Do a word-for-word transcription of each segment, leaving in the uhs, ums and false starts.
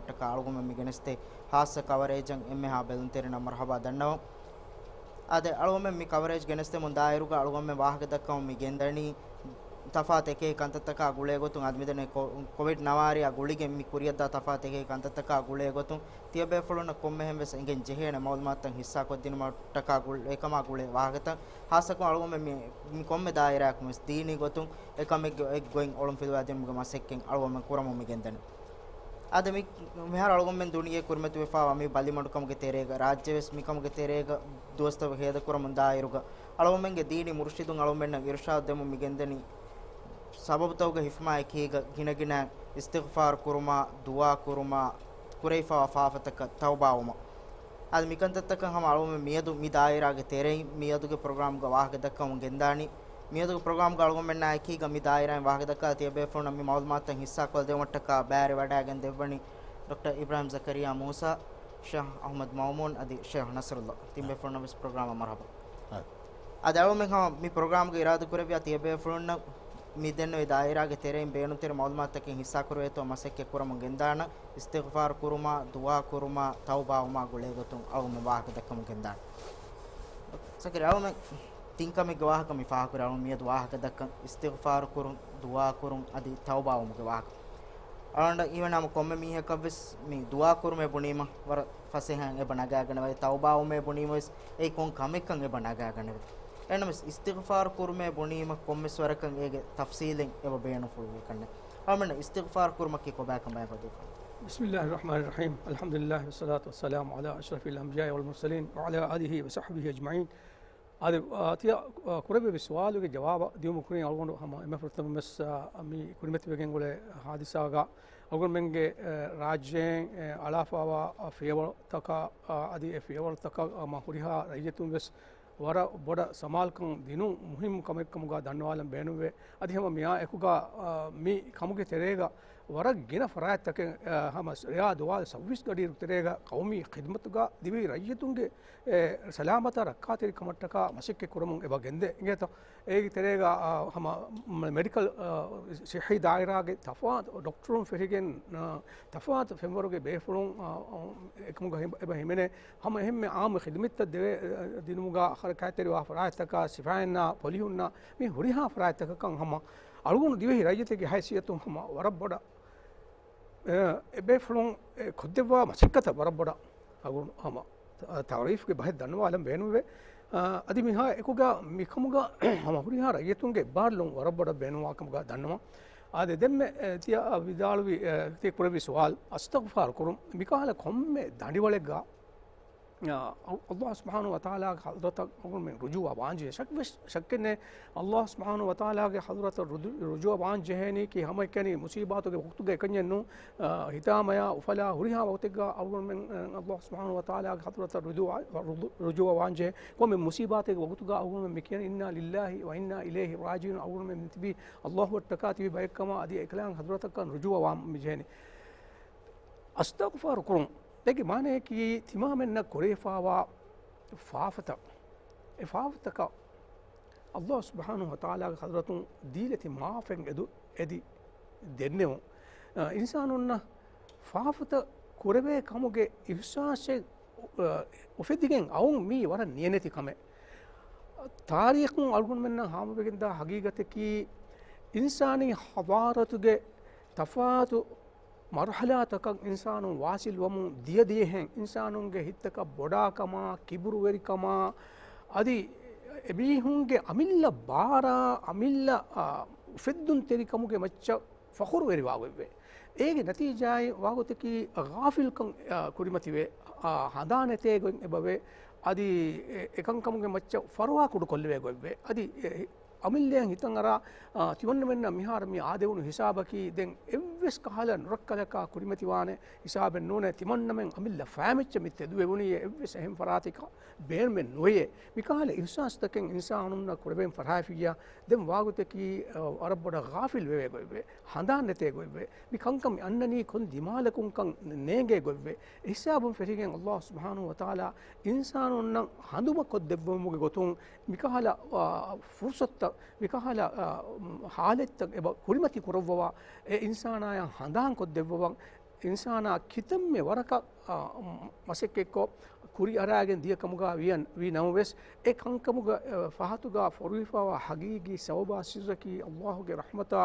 އަޅުގަނޑުމެން މި ގެނެސްދޭ ހާއްސަ ކަވަރޭޖަށް އެންމެހާ ބެލުންތެރިންނަށް މަރުޙަބާ ދަންނަވަން. އާދެ، އަޅުގަނޑުމެން މި ކަވަރޭޖް ގެނެސްދެމުން ދާއިރުގަ އަޅުގަނޑުމެން ވާހަކަ ދައްކަމުން މި ގެންދަނީ، ތަފާތު އެކި ކަންތައްތަކާ ގުޅޭ ގޮތުން، އަދި މިދެންނެވި ކޮ-، ކޮވިޑް ނަވާރަޔާ ގުޅިގެން މި ކުރިއަށްދާ ތަފާތު އެކި ކަންތައްތަކާ ގުޅޭ ގޮތުން، ތިޔަބޭފުޅުންނަށް ކޮންމެހެން ވެސް އެނގެން ޖެހޭނެ މައުލޫމާތުތައް ހިއްސާކޮށްދިނުމަށްޓަކާ ގުޅޭ، އެކަމާ ގުޅޭ ވާހަކަތައް، ހާއްސަކޮށް އަޅުގަނޑުމެން މި، މި ކޮންމެ ދާއިރާއަކުން ވެސް ދީނީ ގޮތުން އެކަމެއްގެ އެއް ގޮތް އޮޅުން ފިލުވާދިނުމުގެ މަސައްކަތް އަޅުގަނޑުމެން ކުރަމުން މި ގެންދަނީ. އަދި މި، މިހާރު އަޅުގަނޑުމެން ދުނިޔެ ކުރިމަތިވެފާވާ މި ބަލިމަޑުކަމުގެ ތެރޭގަ، ރާއްޖެވެސް މިކަމުގެ ތެރޭގަ ދުވަސްތައް ހޭދަކުރަމުން ދާއިރުގަ، އަޅުގަނޑުމެންގެ ދީނީ މުރުޝިދުން އަޅުގަނޑުމެންނަށް އިރުޝާދު ދެމުން މި ގެންދަނީ، ސަބަބުތަކުގެ ހިފުމާ އެކީގަ ގިނަގިނަ އިސްތިޣްފާރު ކުރުމާ، ދުޢާ ކުރުމާ، ކުރެވިފާވާ ފާފަތަކަށް ތައުބާވުމަށް. އަދި މިކަންތައްތަކަށް ހަމަ އަޅުގަނޑުމެން މިއަދު މި ދާއިރާގެ ތެރެއިން މިއަދުގެ ޕްރޮގްރާމްގަ ވާހަކަ ދައްކަމުން ގެންދާނީ. މިއަދުގެ ޕްރޮގްރާމްގަ އަޅުގަނޑުމެންނާ އެކީގަ މި ދާއިރާއިން ވާހަކަ ދައްކާ ތިޔަބޭފުޅުންނަށް މި މައުލޫމާތުތައް ހިއްސާކޮށްދެވުމަށްޓަކާ ބައިވެރިވަޑައިގެން ދެއްވަނީ ޑޮކްޓަރ އިބްރާހިމް ޒަކަރިޔާ މޫސާ، ޝޭޚް އަޙްމަދު މައުމޫން އަދި ޝޭޚް ނަޞްރުﷲ. ތިން ބޭފުޅުންނަށް ވެސް ޕްރޮގްރާމަށް މަރުޙަބާ. އާ. އަދި އަޅުގަނޑުމެން ހަމަ މި ޕްރޮގްރާމްގަ އިރާދަކުރެއްވިޔާ ތިޔަބޭފުޅުންނަށް މި ދެންނެވި ދާއިރާގެ ތެރެއިން ބޭނުންތެރި މައުލޫމާތުތަކެއް ހިއްސާކުރެވޭތޯ މަސައްކަތް ކުރަމުން ގެންދާނަން، އިސްތިޣްފާރު ކުރުމާ، ދުޢާ ކުރުމާ، ތައުބާވުމާ ގުޅޭ ގޮތުން އަޅުގަނޑުމެން ވާހަކަ ދައްކަމުން ގެންދާނަން. ސަކަރި އަޅުމެން ތިން ކަމެއްގެ ވާހަކަ މި ފާހަގަކުރި އަޅުން މިއަދު ވާހަކަ ދައްކަން، އިސްތިޣްފާރު ކުރުން، ދުޢާ ކުރުން، އަދި ތައުބާވުމުގެ ވާހަކަ. އަޅުގަނޑަށް އީވެން ހަމަ ކޮންމެ މީހަކަށްވެސް މި ދުޢާ ކުރުމޭ ބުނީމަ ވަރަށް ފަސޭހައިން އެބަ ނަގާގަނެވޭ، ތައުބާވުމޭ ބުނީމަވެސް އެއީ ކޮން ކަމެއްކަން އެބަ ނަގާގަނެވޭ. އެހެންނަމަވެސް އިސްތިޣްފާރު ކުރުމޭ ބުނީމަ ކޮންމެސް ވަރަކަށް އޭގެ ތަފްޞީލެއް އެބަ ބޭނުންފުޅުވި ކަންނެ. އަޅުމެންނަށް އިސްތިޣްފާރު ކުރުމަކީ ކޮބާކަން ބަޔާންކޮށްދީފަ. بسم الله الرحمن الرحيم. الحمد لله والصلاة والسلام على أشرف الأنبياء والمرسلين وعلى آله وصحبه أجمعين. އާދެ، އާ، ތިޔަ، އާ، ކުރެއްވި ސުވާލުގެ ޖަވާބަށް ދިޔުމަށް ކުރިން އަޅުގަނޑު ހަމަ އެންމެ ފުރަތަމަ ވެސް، އާ، މި ކުރިމަތިވެގެން އުޅޭ ހާދިސާގަ އަޅުގަނޑުމެންގެ، އާ، ރާއްޖޭން، އާ، އަޅާފައިވާ، އާ، ފިޔަވަޅުތަކާ، އާ، އަދި އެ ފިޔަވަޅުތަކަށް، އާ، ހަމަ ހުރިހާ ރައްޔިތުން ވެސް ވަރަށް ބޮޑަށް ސަމާލުކަން ދިނުން މުހިއްމު ކަމެއްކަމުގަ ދަންނަވާލަން ބޭނުންވޭ. އަދި ހަމަ މިއާ އެކުގަ، އާ، މި ކަމުގެ ތެރޭގަ ވަރަށް ގިނަ ފަރާތްތަކެއް، އާ، ހަމަ ރެޔާ ދުވާލު ސައުވީސް ގަޑިއިރު ތެރޭގަ ޤައުމީ ޚިދުމަތުގަ ދިވެހި ރައްޔިތުންގެ އެ، ސަލާމަތާ ރައްކާތެރިކަމަށްޓަކާ މަސައްކަތް ކުރަމުން އެބަ ގެންދޭ. އިނގޭތޯ؟ އޭގެ ތެރޭގަ، އާ، ހަމަ މެޑިކަލް، އާ، ޞިއްޙީ ދާއިރާގެ ތަފާތު ޑޮކްޓަރުން ފެށިގެން، އާ، ތަފާތު ފެންވަރުގެ ބޭފުޅުން، އާ، އާ، އެކަމުގަ ހި-، އެބަ ހިމެނޭ. ހަމަ އެހެންމެ އާއްމު ޚިދުމަތްތައް ދެވޭ، އާ، ދިނުމުގަ ހަރަކާތްތެރިވާ ފަރާތްތަކާ، ސިފައިންނާ، ޕޮލިހުންނާ، މި ހުރިހާ ފަރާތްތަކަކަށް ހަމަ އަޅުގަނޑު ދިވެހި ރައްޔިތެއްގެ ހައިސިއްޔަތުން ހަމަ ވަރަށް ބޮޑަށް އެ، އެބޭފުޅުން އެ ކޮށްދެއްވާ މަސައްކަތަށް ވަރަށް ބޮޑަށް އަގު ހަމަ ތަ-، ތައުރީފްގެ ބަހެއް ދަންނަވާލަން ބޭނުންވޭ. އަ، އަދި މިހާ އެކުގަ މިކަމުގަ ހަމަ ހުރިހާ ރައްޔިތުންގެ އެއްބާރުލުން ވަރަށް ބޮޑަށް ބޭނުންވާ ކަމުގަ ދަންނަވަން. އާދެ، ދެންމެ، އެ، ތިޔަ ވިދާޅުވި، އެ، ތި ކުރެއްވި ސުވާލު، އަސްތިޣްފާރު ކުރުން. މިކަހަލަ ކޮންމެ ދަނޑިވަޅެއްގަ އަ، އައް-، އައްލާހު ސުބްޙާނަހު ވަތަޢާލާގެ ޙަޟްރަތަށް އަޅުގަނޑުމެން ރުޖޫޢަ ވާންޖެހޭ. ޝައްކެއް ވެސް، ޝައްކެއް ނެތް. އައްލާހު ސުބްޙާނަހު ވަތަޢާލާގެ ޙަޟްރަތަށް ރުދު-، ރުޖޫޢަ ވާންޖެހޭނީކީ ހަމައެކަނި މުޞީބާތުގެ ވަގުތުގަ އެކަންޏެއް ނޫން. އަ، ހިތާމަޔާ އުފަލާ ހުރިހާ ވަގުތެއްގަ އަޅުގަނޑުމެން، އަ، އައްލާހު ސުބްޙާނަހު ވަތަޢާލާގެ ޙަޟްރަތަށް ރުޖޫޢަ، ރުދު-، ރުޖޫޢަ ވާންޖެހޭ. ކޮންމެ މުޞީބާތެއްގެ ވަގުތުގަ އަޅުގަނޑުމެން މި ކިޔަނީ إنا لله وإنا إليه راجعون. އަޅުގަނޑުމެން ތިބީ އައްލާހުއަށްޓަކާ ތިބި ބައެއްކަމަށް އަދި އެކަލާނގެ ޙަޟްރަތަކަށް ރުޖޫޢަ ވާން މި ޖެހޭނީ. އަސްތަޣްފާރު ކުރުން. އޭގެ މާނައަކީ ތިމާމެންނަށް ކުރެވިފާވާ ފާފަތައް، އެ ފާފަތަކަށް އައްލާހު ސުބްޙާނަހު ވަތަޢާލާގެ ޙަޟްރަތުން ދީލަތި މާފެއް އެދު-، އެދި ދެންނެވުން. އަ، އިންސާނުންނަށް ފާފަތައް ކުރެވޭ ކަމުގެ އިޙްސާސެއް، އަ، އުފެދިގެން އައުން މީ ވަރަށް ނިޔަނެތި ކަމެއް. ތާރީޚުން އަޅުގަނޑުމެންނަށް ހާމަވެގެންދާ ޙަޤީޤަތަކީ، އިންސާނީ ޙަޟާރަތުގެ ތަފާތު މަރުޙަލާތަކަށް އިންސާނުން ވާޞިލްވަމުން ދިޔަ ދިޔަހެން، އިންސާނުންގެ ހިތްތަކަށް ބޮޑާކަމާ، ކިބުރުވެރިކަމާ، އަދި އެމީހުންގެ އަމިއްލަ ބާރާ، އަމިއްލަ، އާ، އުފެއްދުންތެރިކަމުގެ މައްޗަށް ފަޚުރުވެރިވާގޮތްވޭ. އޭގެ ނަތީޖާއިން ވާގޮތަކީ ޣާފިލްކަން، އާ، ކުރިމަތިވޭ، އާ، ހަނދާން ނެތޭ ގޮތް އެބަވޭ، އަދި އެ-، އެކަންކަމުގެ މައްޗަށް ފަރުވާ ކުޑަކޮށްލެވޭ ގޮތްވޭ. އަދި އެ-، އަމިއްލައަށް ހިތަށް އަރާ، އާ، ތިމަންނަމެންނަށް މިހާރު މި އާދެވުނު ހިސާބަކީ ދެން އެއްވެސް ކަހަލަ ނުރައްކަލަކާ ކުރިމަތިވާނެ ހިސާބެއް ނޫނޭ. ތިމަންނަމެން އަމިއްލަ ފައިމެއްޗަށް މި ތެދުވެވުނީ، އެއްވެސް އެހެން ފަރާތަކަށް ބޭނުމެއް ނުވެޔޭ. މިކަހަލަ އިޙްސާސްތަކެއް އިންސާނުންނަށް ކުރެވެން ފަރާފިއްޔާ، ދެން ވާގޮތަކީ، އަ، ވަރަށް ބޮޑަށް ޣާފިލް ވެވޭ ގޮތްވޭ، ހަނދާން ނެތޭ ގޮތްވޭ. މި ކަންކަން މި އަންނަނީ ކޮން ދިމާލަކުންކަން ނޭނގޭ ގޮތްވޭ. އެހިސާބުން ފެށިގެން އައްލާހު ސުބްޙާނަހު ވަތަޢާލާ އިންސާނުންނަށް ހަނދުމަކޮށްދެއްވުމުގެ ގޮތުން މިކަހަލަ، އާ، ފުރުޞަތުތައް، މިކަހަލަ، އާ، ޙާލަތްތައް އެބަ ކުރިމަތި ކުރައްވަވާ، އެ އިންސާނާޔަށް ހަނދާން ކޮށްދެއްވަވަން، އިންސާނާ ކިތަންމެ ވަރަކަށް، އާ، މަސައްކަތްކޮށް ކުރިއަރާގެން ދިޔަ ކަމުގަ ވިޔަން-، ވީ ނަމަވެސް، އެ ކަންކަމުގަ، އަ، ފަހަތުގަ ފޮރުވިފައިވާ ހަގީގީ ސަބަބާ ސިއްރަކީ އައްލާހުގެ ރަޙްމަތާ،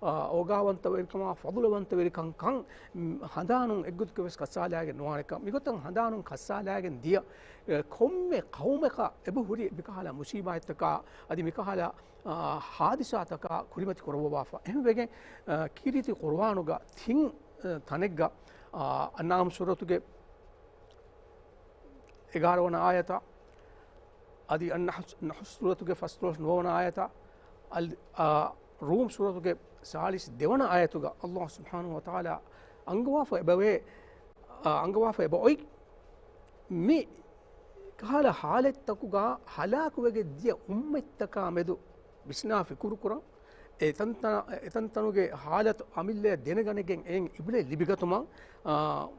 އާ، އޯގާވަންތަވެރިކަމާ، ފަޟުލުވަންތަވެރިކަން ކަން، މް، ހަނދާނުން އެއްގޮތަކަށް ވެސް ކައްސާލާގެން ނުވާނެކަން. މިގޮތަށް ހަނދާނުން ކައްސާލާގެން ދިޔަ، އެ، ކޮންމެ ޤައުމަކަށް އެބަހުރި މިކަހަލަ މުޞީބާތްތަކާ، އަދި މިކަހަލަ އާ، ހާދިސާތަކާ ކުރިމަތި ކުރައްވާފަ. އެހެންވެގެން، އާ، ކީރިތި ޤުރުއާނުގަ ތިން، އާ، ތަނެއްގަ، އާ، އަންޢާމް ސޫރަތުގެ އެގާރަ ވަނަ އާޔަތާ، އަދި އައްނަޙްލު، ނަޙްލު ސޫރަތުގެ ފަސްދޮޅަސް ނުވަ ވަނަ އާޔަތާ، އަލް، އާ، ރޫމް ސޫރަތުގެ ސާޅީސް ދެވަނަ އާޔަތުގަ އައްލާހު ސުބްޙާނަހު ވަތަޢާލާ އަންގަވާފަ އެބަވޭ، އާ، އަންގަވާފަ އެބައޮތް. މި ކަހަލަ ޙާލަތްތަކުގަ ހަލާކުވެގެން ދިޔަ އުއްމަތްތަކާ މެދު ވިސްނާ ފިކުރުކުރަން، އެތަންތަނަށް، އެތަންތަނުގެ ޙާލަތު އަމިއްލައަށް ދެނެގަނެގެން އެއިން ޢިބްރަތް ލިބިގަތުމަށް، އާ،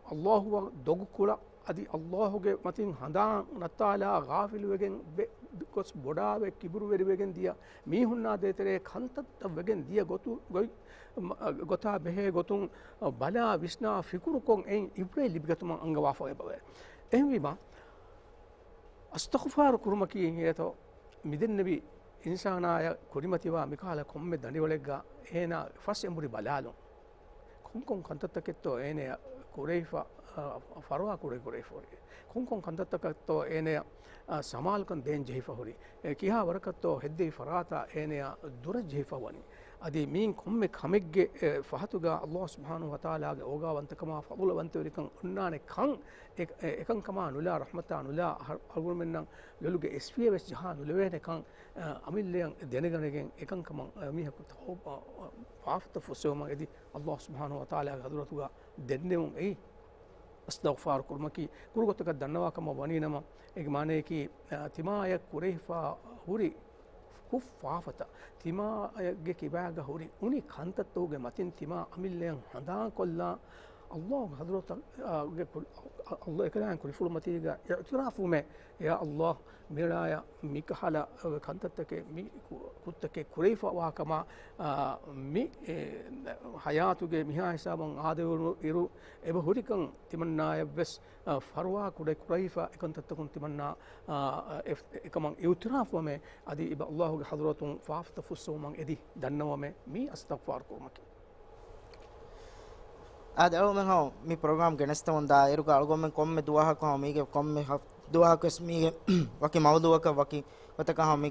އައްލާހުއަށް ދޮގުކުޅަ އަދި އައްލާހުގެ މަތިން ހަނދާން ނައްތާލާ ޣާފިލުވެގެން ވެ-، ގޮސް ބޮޑާވެ ކިބުރުވެރިވެގެން ދިޔަ މީހުންނާ ދޭތެރޭ ކަންތައްތައް ވެގެން ދިޔަ ގޮތު-، ގޮތް-، މަ-، ގޮތާ ބެހޭ ގޮތުން ބަލާ ވިސްނާ ފިކުރުކޮށް އެއިން ޢިބްރަތް ލިބިގަތުމަށް އަންގަވާފަ އެބަވޭ. އެހެންވީމަ، އަސްތަޣުފާރު ކުރުމަކީ އެއީތޯ މިދެންނެވި އިންސާނާޔަށް ކުރިމަތިވާ މިކަހަލަ ކޮންމެ ދަނޑިވަޅެއްގަ އޭނާ ފަސް އެނބުރި ބަލާލުން. ކޮންކޮން ކަންތައްތަކެއްތޯ އޭނަޔަށް ކުރެވިފަ، އަ، ފަރުވާ ކުރެ-، ކުރެވިފަ ހުރި؟ ކޮންކޮން ކަންތައްތަކެއްތޯ އޭނަޔަށް، އަ، ސަމާލުކަން ދޭން ޖެހިފަ ހުރި؟ އެ، ކިހާ ވަރަކަށްތޯ ހެއްދެވި ފަރާތާ އޭނަޔާ ދުރަށް ޖެހިފަ ވަނީ؟ އަދި މިއިން ކޮންމެ ކަމެއްގެ، އެ، ފަހަތުގަ އައްލާހު ސުބްޙާނަހު ވަތަޢާލާގެ އޯގާވަންތަކަމާ ފަޟުލުވަންތަވެރިކަން އޮންނާނެ ކަން، އެ، އެ، އެކަންކަމާ ނުލާ، ރަޙްމަތާ ނުލާ، އަހަ-، އަޅުގަނޑުމެންނަށް ލޮލުގެ އެސްފިޔަ ވެސް ޖަހާ ނުލެވޭނެ ކަން، އަ، އަމިއްލަޔަށް ދެނެގަނެގެން އެކަންކަމަށް، އަ، މީހަކު ތައުބާ، އަ، ފާފަތައް ފުއްސެވުމަށް އެދި، އައްލާހު ސުބްޙާނަހު ވަތަޢާލާގެ ޙަޟްރަތުގަ ދެންނެވުން އެއީ. އިސްތިޣްފާރު ކުރުމަކީ ކުރު ގޮތަކަށް ދަންނަވާ ކަމަށް ވަނީ ނަމަ، އޭގެ މާނަޔަކީ، އަ، ތިމާޔަށް ކުރެވިފަ ހުރި ކުށް ފާފަތައް، ތިމާޔަށްގެ ކިބާގަ ހުރި އުނި ކަންތައްތަކުގެ މަތިން ތިމާ އަމިއްލަޔަށް ހަނދާންކޮށްލާ، އައްލާހުގެ ޙަޟްރަތަށް، އަ، ގެ ކު-، އަ-، އައްލާހު އެކަލާނގެ ކުރިފުޅުމަތީގަ އިޢުތިރާފުވުމޭ، ޔާ އައްލާހު، މިއަޅާޔަށް މިކަހަލަ ކަންތައްތަކެއް، މި ކު-، ކުށްތަކެއް ކުރެވިފަ ވާކަމަށް، އާ، މި، އެ، ޙަޔާތުގެ މިހާ ހިސާބުން އާދެވުނު އިރު އެބަ ހުރިކަން ތިމަންނާޔަށްވެސް، އާ، ފަރުވާ ކުޑަ ކުރެވިފަ އެކަންތައްތަކުން ތިމަންނާ، އާ، އެ-، އެކަމަށް އިޢުތިރާފުވަމޭ، އަދި އިބަ އައްލާހުގެ ޙަޟްރަތުން ފާފަތައް ފުއްސެވުމަށް އެދި ދަންނަވަމޭ މީ އިސްތިޣްފާރު ކުރުމަކީ. އާދެ، އަޅުގަނޑުމެން ހަމަ މި ޕްރޮގްރާމް ގެނެސްދެމުން ދާއިރުގަ އަޅުގަނޑުމެން ކޮންމެ ދުވަހަކު ހަމަ މީގެ ކޮންމެ ހަ-، ދުވަހަކުވެސް މީގެ ވަކި މައުޟޫއަކަށް ވަކި ގޮތަކަށް ހަމަ މި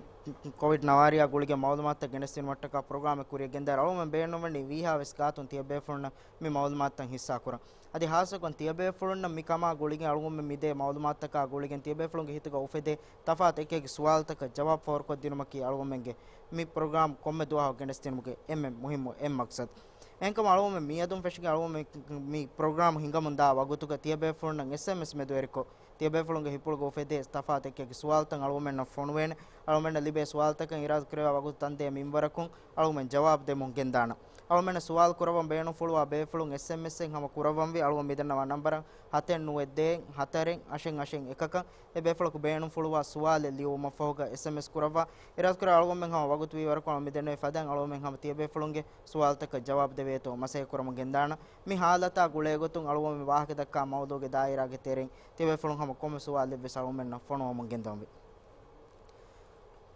ކޮވިޑް ނަވާރައާ ގުޅިގެން މައުލޫމާތުތައް ގެނެސްދިނުމަށްޓަކާ ޕްރޮގްރާމެއް ކުރިއަށް ގެންދާ. އަޅުގަނޑުމެން ބޭނުންވަނީ ވީހާވެސް ގާތުން ތިޔަބޭފުޅުންނަށް މި މައުލޫމާތުތައް ހިއްސާކުރަން. އަދި ހާއްސަކޮށް ތިޔަބޭފުޅުންނަށް މި ކަމާ ގުޅިގެން އަޅުގަނޑުމެން މި ދޭ މައުލޫމާތުތަކާ ގުޅިގެން ތިޔަބޭފުޅުންގެ ހިތުގަ އުފެދޭ ތަފާތު އެކިއެކި ސުވާލުތަކަށް ޖަވާބު ފޯރުކޮށްދިނުމަކީ އަޅުގަނޑުމެންގެ މި ޕްރޮގްރާމް ކޮންމެ ދުވަހަކު ގެނެސްދިނުމުގެ އެންމެ މުހިއްމު އެއް މަޤްޞަދު. އެހެންކަމުން އަޅުގަނޑުމެން މިއަދުން ފެށިގެން އަޅުގަނޑުމެން މި ޕްރޮގްރާމް ހިނގަމުންދާ ވަގުތުގަ ތިޔަބޭފުޅުންނަށް އެސްއެމްއެސް މެދުވެރިކޮށް، ތިޔަބޭފުޅުންގެ ހިތުގަ އުފެދޭ ތަފާތު އެކިއެކި ސުވާލުތައް އަޅުގަނޑުމެންނަށް ފޮނުވޭނެ. އަޅުގަނޑުމެންނަށް ލިބޭ ސުވާލުތަކަށް އިރާދަކުރެވޭ ވަގުތު ތަންދޭ މިންވަރަކުން އަޅުގަނޑުމެން ޖަވާބު ދެމުން ގެންދާނަން. އަޅުގަނޑުމެންނަށް ސުވާލު ކުރައްވަން ބޭނުންފުޅުވާ ބޭފުޅުން އެސްއެމްއެސްއެއް ހަމަ ކުރައްވަންވީ. އަޅުގަނޑު މިދަންނަވާ ނަންބަރަށް ހަތެއް ނުވަ ދޭއް ހަތަރެއް އަށެއް އަށެއް އެކަކަށް އެ ބޭފުޅަކު ބޭނުންފުޅުވާ ސުވާލެއް ލިޔުއްވުމަށްފަހުގަ އެސްއެމްއެސް ކުރައްވާ. އިރާދަކުރާ އަޅުގަނޑުމެން ހަމަ ވަގުތު ވީވަރަކު އަޅުގަނޑު މިދެންނެވި ފަދައިން އަޅުގަނޑުމެން ހަމަ ތިޔަބޭފުޅުންގެ ސުވާލުތަކަށް ޖަވާބު ދެވޭތޯ މަސައްކަތް ކުރަމުން ގެންދާނަން. މި ހާލަތާ ގުޅޭގޮތުން އަޅުގަނޑު މި ވާހަކަ ދައްކާ މައުޟޫގެ ދާއިރާގެ ތެރެއިން ތިޔަބޭފުޅުން ހަމަ ކޮންމެ ސުވާލެއްވެސް އަޅުގަނޑުމެންނަށް ފޮނުވަމުން ގެންދަވަންވީ.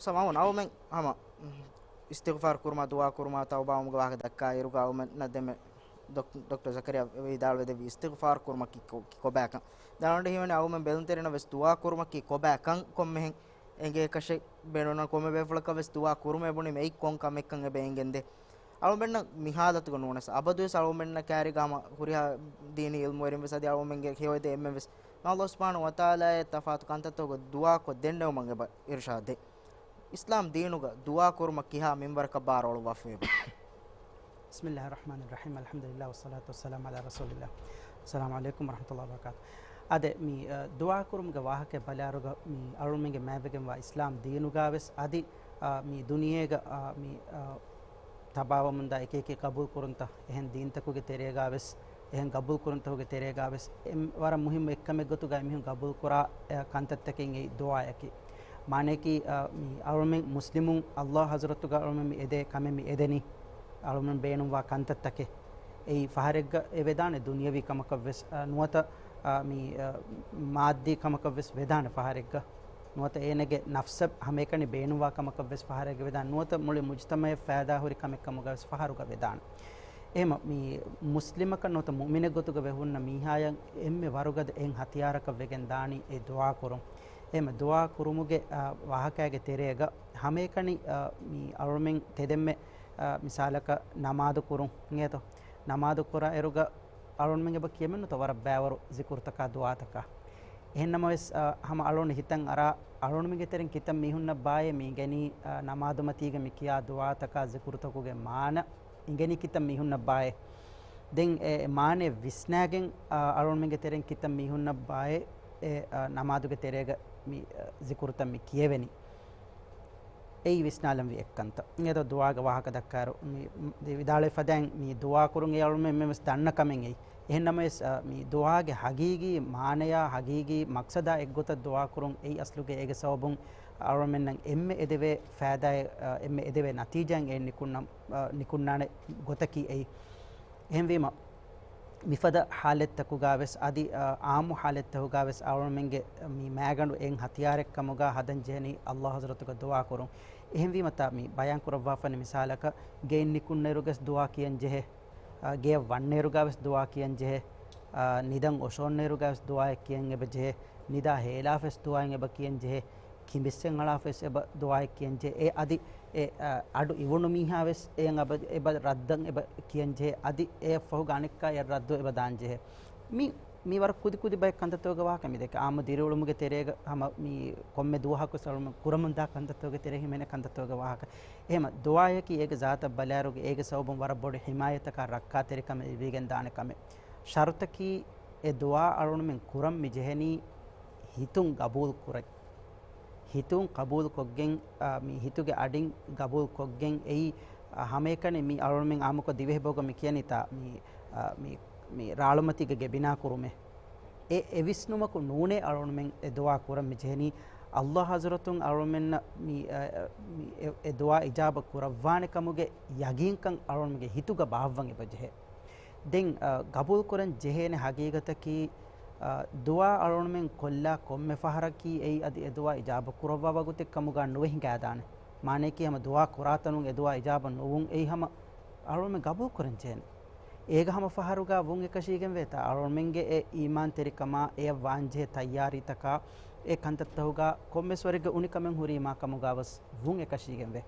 ސަމާވުން އަޅުމެން ހަމަ އިސްތިޣްފާރު ކުރުމާ، ދުޢާ ކުރުމާ، ތައުބާވުމުގެ ވާހަކަ ދައްކާ އިރުގަ އަޅުމެންނަށް ދެންމެ ޑޮކް-، ޑޮކްޓަރ ޒަކަރިޔާ ވިދާޅުވެދެއްވި އިސްތިޣްފާރު ކުރުމަކީ ކޮ-، ކޮބާކަން. ދާނަން ހީވަނީ އަޅުމެން ބެލުންތެރިންނަށް ވެސް ދުޢާ ކުރުމަކީ ކޮބާކަން ކޮންމެހެން އެނގޭކަށެއް ބޭނުން ކޮންމެ ބޭފުޅަކަށް ވެސް ދުޢާ ކުރުމޭ ބުނީމަ އެއީ ކޮން ކަމެއްކަން އެބަ އެނގެންދޭ. އަޅުމެންނަށް މި ހާލަތުގަ ނޫނަސް އަބަދުވެސް އަޅުމެންނަށް ކާރިގަ ހަމަ ހުރިހާ ދީނީ އިލްމުވެރިން ވެސް އަދި އަޅުމެންގެ ހެޔޮއެދޭ އެންމެން ވެސް މާ ﷲ ސުބްޙާނަހޫ ވަތަޢާލާއަށް ތަފާތު ކަންތައްތަކުގަ ދުޢާކޮށް ދެންނެވުމަށް އެބަ އިރުޝާދު ދޭ. އިސްލާމް ދީނުގަ ދުޢާ ކުރުމަށް ކިހާ މިންވަރަކަށް ބާރުއަޅުއްވާފައިވޭ؟ بسم الله الرحمن الرحيم، الحمد لله والصلاة والسلام على رسول الله. السلام عليكم ورحمة الله وبركاته. އާދެ، މި، އަ، ދުޢާ ކުރުމުގެ ވާހަކަ ބަލާއިރުގަ މި އަޅުމެންގެ މާތްވެގެންވާ އިސްލާމް ދީނުގަ ވެސް އަދި، އަ، މި ދުނިޔޭގަ، އަ، މި، އަ، ތަބާވަމުންދާ އެކިއެކި ގަބޫލު ކުރުންތައް، އެހެން ދީންތަކުގެ ތެރޭގަ ވެސް، އެހެން ގަބޫލު ކުރުންތަކުގެ ތެރޭގަ ވެސް، އެ ވަރަށް މުހިއްމު އެއްކަމެއް ގޮތުގަ އެމީހުން ގަބޫލު ކުރާ، އެ، ކަންތައްތަކެއް އެއީ ދުޢާއަކީ. މާނަޔަކީ، އަ، މި އަޅުމެން މުސްލިމުން ﷲ ޙަޟްރަތުގަ އަޅުމެން މި އެދޭ ކަމެއް މި އެދެނީ. އަޅުމެން ބޭނުންވާ ކަންތައްތަކެއް. އެއީ ފަހަރެއްގަ އެ ވެދާނެ ދުނިޔަވީ ކަމަކަށް ވެސް، އަ، ނުވަތަ، އަ، މި، އަ، މާއްދީ ކަމަކަށް ވެސް ވެދާނެ ފަހަރެއްގަ. ނުވަތަ އޭނަގެ ނަފްސަށް ހަމައެކަނި ބޭނުންވާ ކަމަކަށް ވެސް ފަހަރެއްގަ ވެދާނެ. ނުވަތަ މުޅި މުޖުތަމައަށް ފައިދާ ހުރި ކަމެއް ކަމުގަ ވެސް ފަހަރުގަ ވެދާނެ. އެހެމަ މި މުސްލިމަކަށް ނުވަތަ މުއުމިނެއް ގޮތުގަ ވެހުންނަ މީހާޔަށް އެންމެ ވަރުގަދަ އެއް ހަތިޔާރަކަށް ވެގެން ދާނީ އެ ދުޢާ ކުރުން. އެހެމަ ދުޢާ ކުރުމުގެ، އަ، ވާހަކައިގެ ތެރޭގަ ހަމައެކަނި، އަ، މި އަޅުމެން ތެދެއްމެ، އަ، މިސާލަކަށް ނަމާދު ކުރުން އިނގޭތޯ. ނަމާދު ކުރާ އިރުގަ އަޅުންމެން އެބަ ކިޔަމެއްނުތަ ވަރަށް ބައިވަރު ޒިކުރުތަކާ ދުޢާތަކާ. އެހެންނަމަވެސް، އަ، ހަމަ އަޅުން ހިތަށް އަރާ، އަޅުންމެންގެ ތެރެއިން ކިތައް މީހުންނަށް ބާއޭ މި އިނގެނީ، އަ، ނަމާދުމަތީގަ މި ކިޔާ ދުޢާތަކާ ޒިކުރުތަކުގެ މާނަ އިނގެނީ ކިތައް މީހުންނަށް ބާއޭ. ދެން އެ މާނައެއް ވިސްނާގެން، އަ، އަޅުންމެންގެ ތެރެއިން ކިތައް މީހުންނަށް ބާއޭ އެ، އަ، ނަމާދުގެ ތެރޭގަ މި، އަ، ޒިކުރުތައް މި ކިޔެވެނީ. އެއީ ވިސްނާލަންވީ އެއްކަންތައް. އެދޯ ދުޢާގެ ވާހަކަ ދައްކާއިރު، މި، މި ވިދާޅުވި ފަދައިން މި ދުޢާ ކުރުން އެ އަޅުމެން އެންމެންވެސް ދަންނަ ކަމެއް އެއީ. އެހެންނަމަވެސް، އަ، މި ދުޢާގެ ހަގީގީ މާނަޔާ ހަގީގީ މަޤްޞަދާ އެއްގޮތަށް ދުޢާ ކުރުން އެއީ އަސްލުގެ އޭގެ ސަބަބުން އަޅުމެންނަށް އެންމެ އެދެވޭ ފައިދާއެއް، އަ، އެންމެ އެދެވޭ ނަތީޖާއެއް އެ ނިކުންނަ، އަ، ނިކުންނާނެ ގޮތަކީ އެއީ. އެހެންވީމަ، މިފަދަ ޙާލަތްތަކުގަ ވެސް އަދި، އާ، ޢާއްމު ޙާލަތްތަކުގަ ވެސް އަޅުމެންގެ މި މައިގަނޑު އެއް ހަތިޔާރެއް ކަމުގަ ހަދަން ޖެހެނީ ﷲ ޙަޟްރަތުގަ ދުޢާ ކުރުން. އެހެންވީމަ ތާ މި ބަޔާން ކުރައްވާފަނި މިސާލަކަށް ގެއިން ނިކުންނައިރުގަސް ދުޢާ ކިޔަން ޖެހޭ، އާ، ގެޔަށް ވަންނައިރުގަ ވެސް ދުޢާ ކިޔަން ޖެހޭ، އާ، ނިދަން އޮށޯންނައިރުގަ ވެސް ދުޢާއެއް ކިޔަން އެބަ ޖެހޭ، ނިދާ ހޭލާފަ ވެސް ދުޢާއެއް އެބަ ކިޔަން ޖެހޭ، ކިނބިއްސެއް އަޅާފަ ވެސް އެބަ ދުޢާއެއް ކިޔަން ޖެހޭ. އެ އަދި އެ، އަ، އަޑު އިވުނު މީހާ ވެސް އެއަށް އެބަ، އެބަ ރައްދަށް އެބަ ކިޔަން ޖެހޭ. އަދި އެއަށްފަހުގަ އަނެއްކާ އެ ރައްދު އެބަ ދާން ޖެހޭ. މި، މި ވަރަށް ކުދި ކުދި ބައެއް ކަންތައްތަކުގެ ވާހަކަ މި ދެކެ. އާއްމު ދިރިއުޅުމުގެ ތެރޭގަ ހަމަ މި ކޮންމެ ދުވަހަކު ސަޅުމަށް ކުރަމުންދާ ކަންތައްތަކުގެ ތެރޭ ހިމެނޭ ކަންތައްތަކުގެ ވާހަކަ. އެހެމަ ދުޢާއަކީ އޭގެ ޒާތަށް ބަލާއިރުގަ އޭގެ ސަބަބުން ވަރަށް ބޮޑު ޙިމާޔަތަކާ ރައްކާތެރިކަމެއް ލިބިގެން ދާނެ ކަމެއް. ޝަރުތަކީ އެ ދުޢާ އަޅުންމެން ކުރަން މި ޖެހެނީ ހިތުން ގަބޫލު ކުރަން. ހިތުން ޤަބޫލުކޮށްގެން، އާ، މި ހިތުގެ އަޑިން ގަބޫލުކޮށްގެން އެއީ، އާ، ހަމައެކަނި މި އަޅުމެން އާއްމުކޮށް ދިވެހި ބަހުގަ މި ކިޔަނީތާ މި، އާ، މި، މި ރާޅުމަތީގެ ގެ ބިނާ ކުރުމޭ. އެ، އެ ވިސްނުމަކު ނޫނޭ އަޅުމެން އެ ދުޢާ ކުރަން މި ޖެހެނީ. ﷲ ޙަޟްރަތުން އަޅުމެންނަށް މި، އަ، އަ، މި އެ، އެ ދުޢާ އިޖާބަ ކުރައްވާނެ ކަމުގެ ޔަގީންކަން އަޅުމެންގެ ހިތުގަ ބާއްވަން އެބަ ޖެހޭ. ދެން، އަ، ގަބޫލުކުރަން ޖެހޭނެ ހަގީގަތަކީ، އަ، ދުޢާ އަޅުމެން ކޮށްލާ ކޮންމެ ފަހަރަކީ އެއީ އަދި އެ ދުޢާ އިޖާބަ ކުރައްވާ ވަގުތެއް ކަމުގަ ނުވެ ހިނގާދާނެ. މާނަޔަކީ ހަމަ ދުޢާ ކުރާތަނުން އެ ދުޢާ އިޖާބަ ނުވުން އެއީ ހަމަ އަޅުމެން ގަބޫލުކުރަން ޖެހޭނެ. އޭގަ ހަމަ ފަހަރުގަ ވުން އެކަށީގެންވޭތާ އަޅުމެންގެ އެ އީމާންތެރިކަމާ އެޔަށް ވާންޖެހޭ ތައްޔާރީތަކާ އެ ކަންތައްތަހުގަ ކޮންމެސް ވަރެއްގެ އުނިކަމެއް ހުރީމާ ކަމުގަ ވެސް ވުން އެކަށީގެންވޭ.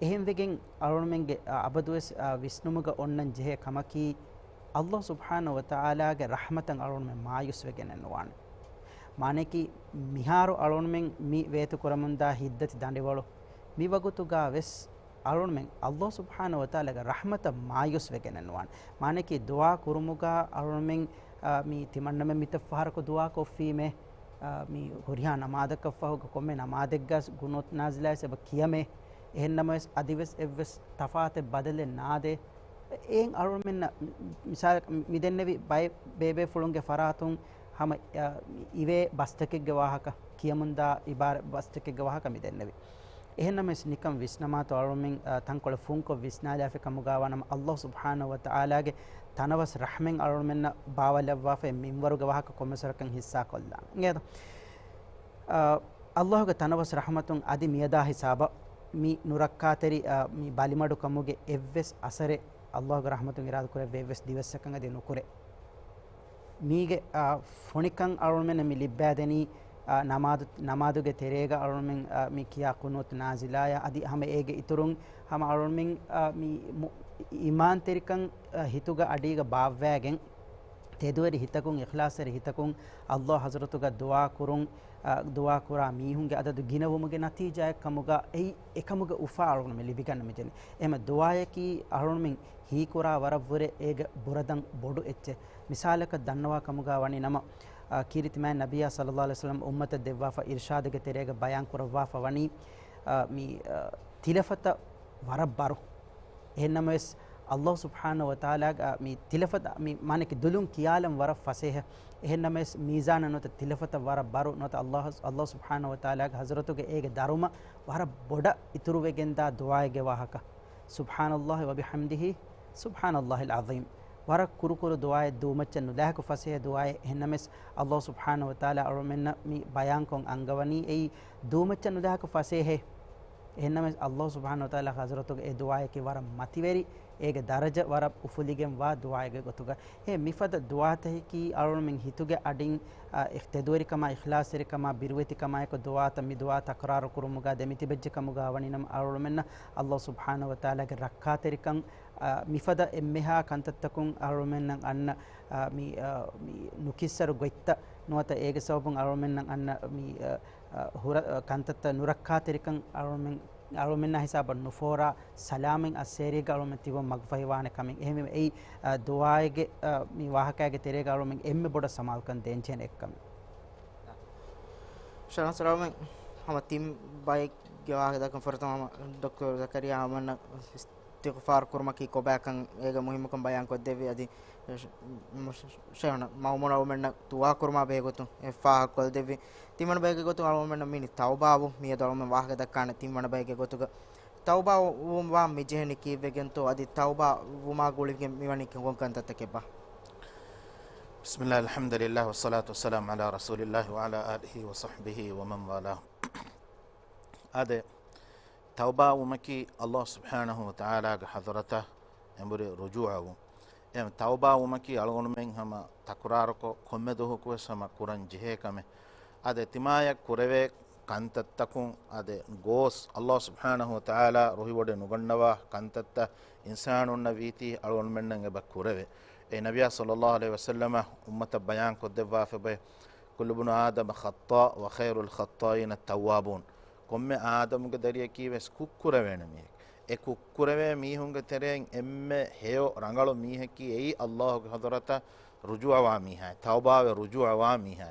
އެހެންވެގެން އަޅުމެންގެ، އަ، އަބަދުވެސް، އަ، ވިސްނުމުގަ އޮންނަން ޖެހޭ ކަމަކީ، ﷲ ސުބްޙާނަހޫ ވަތަޢާލާގެ ރަޙްމަތަށް އަޅުމެން މާޔޫސްވެގެނެއް ނުވާނެ. މާނަޔަކީ، މިހާރު އަޅުމެން މި ވޭތުކުރަމުންދާ ހިތްދަތި ދަނޑިވަޅު މި ވަގުތުގަ ވެސް އަޅުމެން ﷲ ސުބްޙާނަހޫ ވަތަޢާލާގެ ރަޙްމަތަށް މާޔޫސްވެގެނެއް ނުވާނެ. މާނަޔަކީ، ދުޢާ ކުރުމުގަ އަޅުމެން، އަ، މި ތިމަންނަމެން މިތައް ފަހަރަކު ދުޢާ ކޮށްފީމޭ، އާ، މި ހުރިހާ ނަމާދަކަށްފަހުގަ ކޮންމެ ނަމާދެއްގަސް ގުނޫތު ނާޒިލާއިސް އެބަ ކިޔަމޭ. އެހެންނަމަވެސް އަދިވެސް އެއްވެސް ތަފާތެއް ބަދަލެއް ނާދޭ. އެއިން އަޅުމެންނަށް މި-، މިސާލަކަށް މި ދެންނެވި ބައެއް ބޭބޭފުޅުންގެ ފަރާތުން ހަމަ، އާ، އިވޭ ބަސްތަކެއްގެ ވާހަކަ، ކިޔަމުންދާ އިބާރާތް ބަސްތަކެއްގެ ވާހަކަ މި ދެންނެވި. އެހެންނަމަވެސް ނިކަން ވިސްނަމާތޯ އަޅުމެން، އާ، ތަންކޮޅެއް ފުންކޮށް ވިސްނާލާފި ކަމުގަ ވާނަމަ، ﷲ ސުބްޙާނަހޫ ވަތަޢާލާގެ ތަނަވަސް ރަޙްމަތް އަޅުމެންނަށް ބާވަލައްވާފައި މިންވަރުގެ ވާހަކަ ކޮންމެސް ވަރަކަށް ހިއްސާކޮށްލާނެ. އިނގޭތޯ؟ އާ، ﷲގެ ތަނަވަސް ރަޙްމަތުން އަދި މިއަދާ ހިސާބަށް މި ނުރައްކާތެރި، އާ، މި ބަލިމަޑުކަމުގެ އެއްވެސް އަސަރެއް ﷲގެ ރަޙްމަތުން އިރާދަކުރެއްވި އެއްވެސް ދިވެއްސަކަށް އަދި ނުކުރޭ. މީގެ، އާ، ފޮނިކަން އަޅުމެންނަށް މި ލިއްބައިދެނީ، އާ، ނަމާދު، ނަމާދުގެ ތެރޭގަ އަޅުމެން، އާ، މި ކިޔާ ޤުނޫތު ނާޒިލާޔާ އަދި ހަމަ އޭގެ އިތުރުން ހަމަ އަޅުމެން، އާ، މި މު-، އީމާންތެރިކަން، އާ، ހިތުގަ އަޑީގަ ބާއްވައިގެން، ތެދުވެރި ހިތަކުން، އިޚްލާޞްތެރި ހިތަކުން ﷲ ޙަޟްރަތުގަ ދުޢާ ކުރުން، އާ، ދުޢާ ކުރާ މީހުންގެ އަދަދު ގިނަވުމުގެ ނަތީޖާއެއް ކަމުގަ އެއީ އެކަމުގެ އުފާ އަޅުގަނޑު މި ލިބިގަންނަ މި ޖެހެނީ. އެހެމަ ދުޢާޔަކީ އަޅުގަނޑުމެން ހީކުރާ ވަރަށްވުރެ އޭގެ ބުރަދަން ބޮޑު އެއްޗެއް. މިސާލަކަށް ދަންނަވާ ކަމުގަ ވަނީ ނަމަ، އާ، ކީރިތި މާތް ނަބިއްޔާ ޞައްލައްލާހު ޢަލައިހި ވަސައްލަމް އުއްމަތަށް ދެއްވާފަ އިރްޝާދުގެ ތެރޭގަ ބަޔާން ކުރައްވާފަ ވަނީ، އާ، މި، އާ، ތިލަފަތަށް ވަރަށް ބަރު. އެހެންނަމަވެސް، ﷲ ސުބްޙާނަހޫ ވަތަޢާލާގެ، އާ، މި ތިލަފަތަށް، މި މާނައަކީ ދުލުން ކިޔާލަން ވަރަށް ފަސޭހަ. އެހެންނަމަވެސް، މީޒާނަށް ނުވަތަ ތިލަފަތަށް ވަރަށް ބަރު ނުވަތަ ﷲ، ﷲ ސުބްޙާނަހޫ ވަތަޢާލާގެ ޙަޟްރަތުގެ އޭގެ ދަރުމަ ވަރަށް ބޮޑަށް އިތުރުވެގެންދާ ދުޢާއެއްގެ ވާހަކަ. سبحان الله وبحمده ސުބްޙާނައްލާހިލް ޢަޒީމް. ވަރަށް ކުރުކުރު ދުޢާއެއް، ދޫމައްޗަށް ނުލާހަކު ފަސޭހަ ދުޢާއެއް. އެހެންނަމެސް، އައްލާހު ސުބްޙާނަހު ވަތަޢާލާ އަޅުމެންނަށް މި ބަޔާންކޮށް އަންގަވަނީ އެއީ ދޫމައްޗަށް ނުލާހަކު ފަސޭހައެއް. އެހެންނަމެސް، އައްލާހު ސުބްޙާނަހު ވަތަޢާލާ ޙަޟްރަތުގަ އެ ދުޢާއަކީ ވަރަށް މަތިވެރި، އޭގެ ދަރަޖަ ވަރަށް އުފުލިގެންވާ ދުޢާއެއްގެ ގޮތުގަ. އެ މިފަދަ ދުޢާތަކަކީ އަޅުމެން ހިތުގެ އަޑިން، އާ، ތެދުވެރިކަމާ، އިޚްލާޞްތެރިކަމާ، ބިރުވެތިކަމާއެކު ދުޢާތައް މި ދުޢާ ތަކުރާރު ކުރުމުގަ ދެމިތިބެއްޖެ ކަމުގަ ވަނިނަމަ، އަޅުމެންނަށް އައްލާހު ސުބްޙާނަހު ވަތަޢާލާގެ ރައްކާތެރިކަން، އާ، މިފަދަ އެންމެހާ ކަންތައްތަކުން އަޅުމެންނަށް އަންނަ، އާ، މި، އާ، މި ނުކިއްސަރު ގޮތްތައް ނުވަތަ އޭގެ ސަބަބުން އަޅުމެންނަށް އަންނަ މި، އާ، އާ، ހުރަ-، އާ، ކަންތައްތައް ނުރައްކާތެރިކަން އަޅުމެން، އަޅުމެންނާ ހިސާބަށް ނުފޯރާ، ސަލާމަތް އައްސޭރީގަ އަޅުމެން ތިބުން މަގުފަހިވާނެ ކަމެއް. އެހެންވީމަ އެއީ، އާ، ދުޢާއެއްގެ، އާ، މި ވާހަކައިގެ ތެރޭގަ އަޅުމެން އެންމެ ބޮޑަށް ސަމާލުކަން ދޭންޖެހޭނެ އެއްކަމެއް. ޝަރަފް ސަލާމެއް ހަމަ ތިން ބައެއްގެ ވާހަކަ ދައްކަން ފުރަތަމަ ހަމަ ޑޮކްޓަރ ޒަކަރިޔާ އަޅުމެންނަށް އިސްތިޣްފާރު ކުރުމަކީ ކޮބާކަން އޭގެ މުހިއްމުކަން ބަޔާން ކޮށްދެއްވި. އަދި ޝެ-، ޝެ-، ޝެ-، ޝެއިޚުނާ މައުމޫން އަޅުމެންނަށް ދުޢާ ކުރުމާ ބެހޭ ގޮތުން އެ ފާހަގަ ކޮށްދެއްވި. ތިންވަނަ ބައެއްގެ ގޮތުން އަޅުމެންނަށް މި ތައުބާވުން މިއަދު އަޅުމެން ވާހަކަ ދައްކާނެ ތިންވަނަ ބައެއްގެ ގޮތުގަ. ތައުބާ ވު-، ވުމަށް ވާން މި ޖެހެނީ ކީއްވެގެންތޯ؟ އަދި ތައުބާ ވުމާ ގުޅިގެން މިވަނީ ކޮން ކަންތައްތަކެއްބާ؟ بسم الله، الحمد لله، والصلاة والسلام على رسول الله وعلى آله وصحبه ومن والاه. އާދެ، ތައުބާ ވުމަކީ އައްލާހު ސުބްޙާނަހު ވަތަޢާލާގެ ޙަޟްރަތަށް އެނބުރި ރުޖޫޢަވުން. އެ ތައުބާ ވުމަކީ އަޅުގަނޑުމެން ހަމަ ތަކުރާރުކޮށް، ކޮންމެ ދުވަހަކުވެސް ހަމަ ކުރަން ޖެހޭ ކަމެއް. އާދެ، ތިމާޔަށް ކުރެވޭ ކަންތައްތަކުން އާދެ، ގޯސް އައްލާހު ސުބްޙާނަހު ވަތަޢާލާ ރުހިވޮޑި ނުގަންނަވާ ކަންތައްތައް އިންސާނުންނަށް ވީތީ އަޅުގަނޑުމެންނަށް އެބަ ކުރެވޭ. އެ ނަބިއްޔާ ޞައްލައްލާހު ޢަލައިހި ވަސައްލަމަ އުއްމަތަށް ބަޔާން ކޮށްދެއްވާފަ ބައެއް، كل ابن آدم خطاء وخير الخطائين التوابون. ކޮންމެ އާދަމުގެ ދަރިޔަކީ ވެސް ކުށްކުރެވޭނެ މީހެއް. އެ ކުށްކުރެވޭ މީހުންގެ ތެރެއިން އެންމެ ހެޔޮ ރަނގަޅު މީހަކީ އެއީ އައްލާހުގެ ޙަޟްރަތަށް ރުޖޫޢަވާ މީހާ، ތައުބާވެ ރުޖޫޢަވާ މީހާ.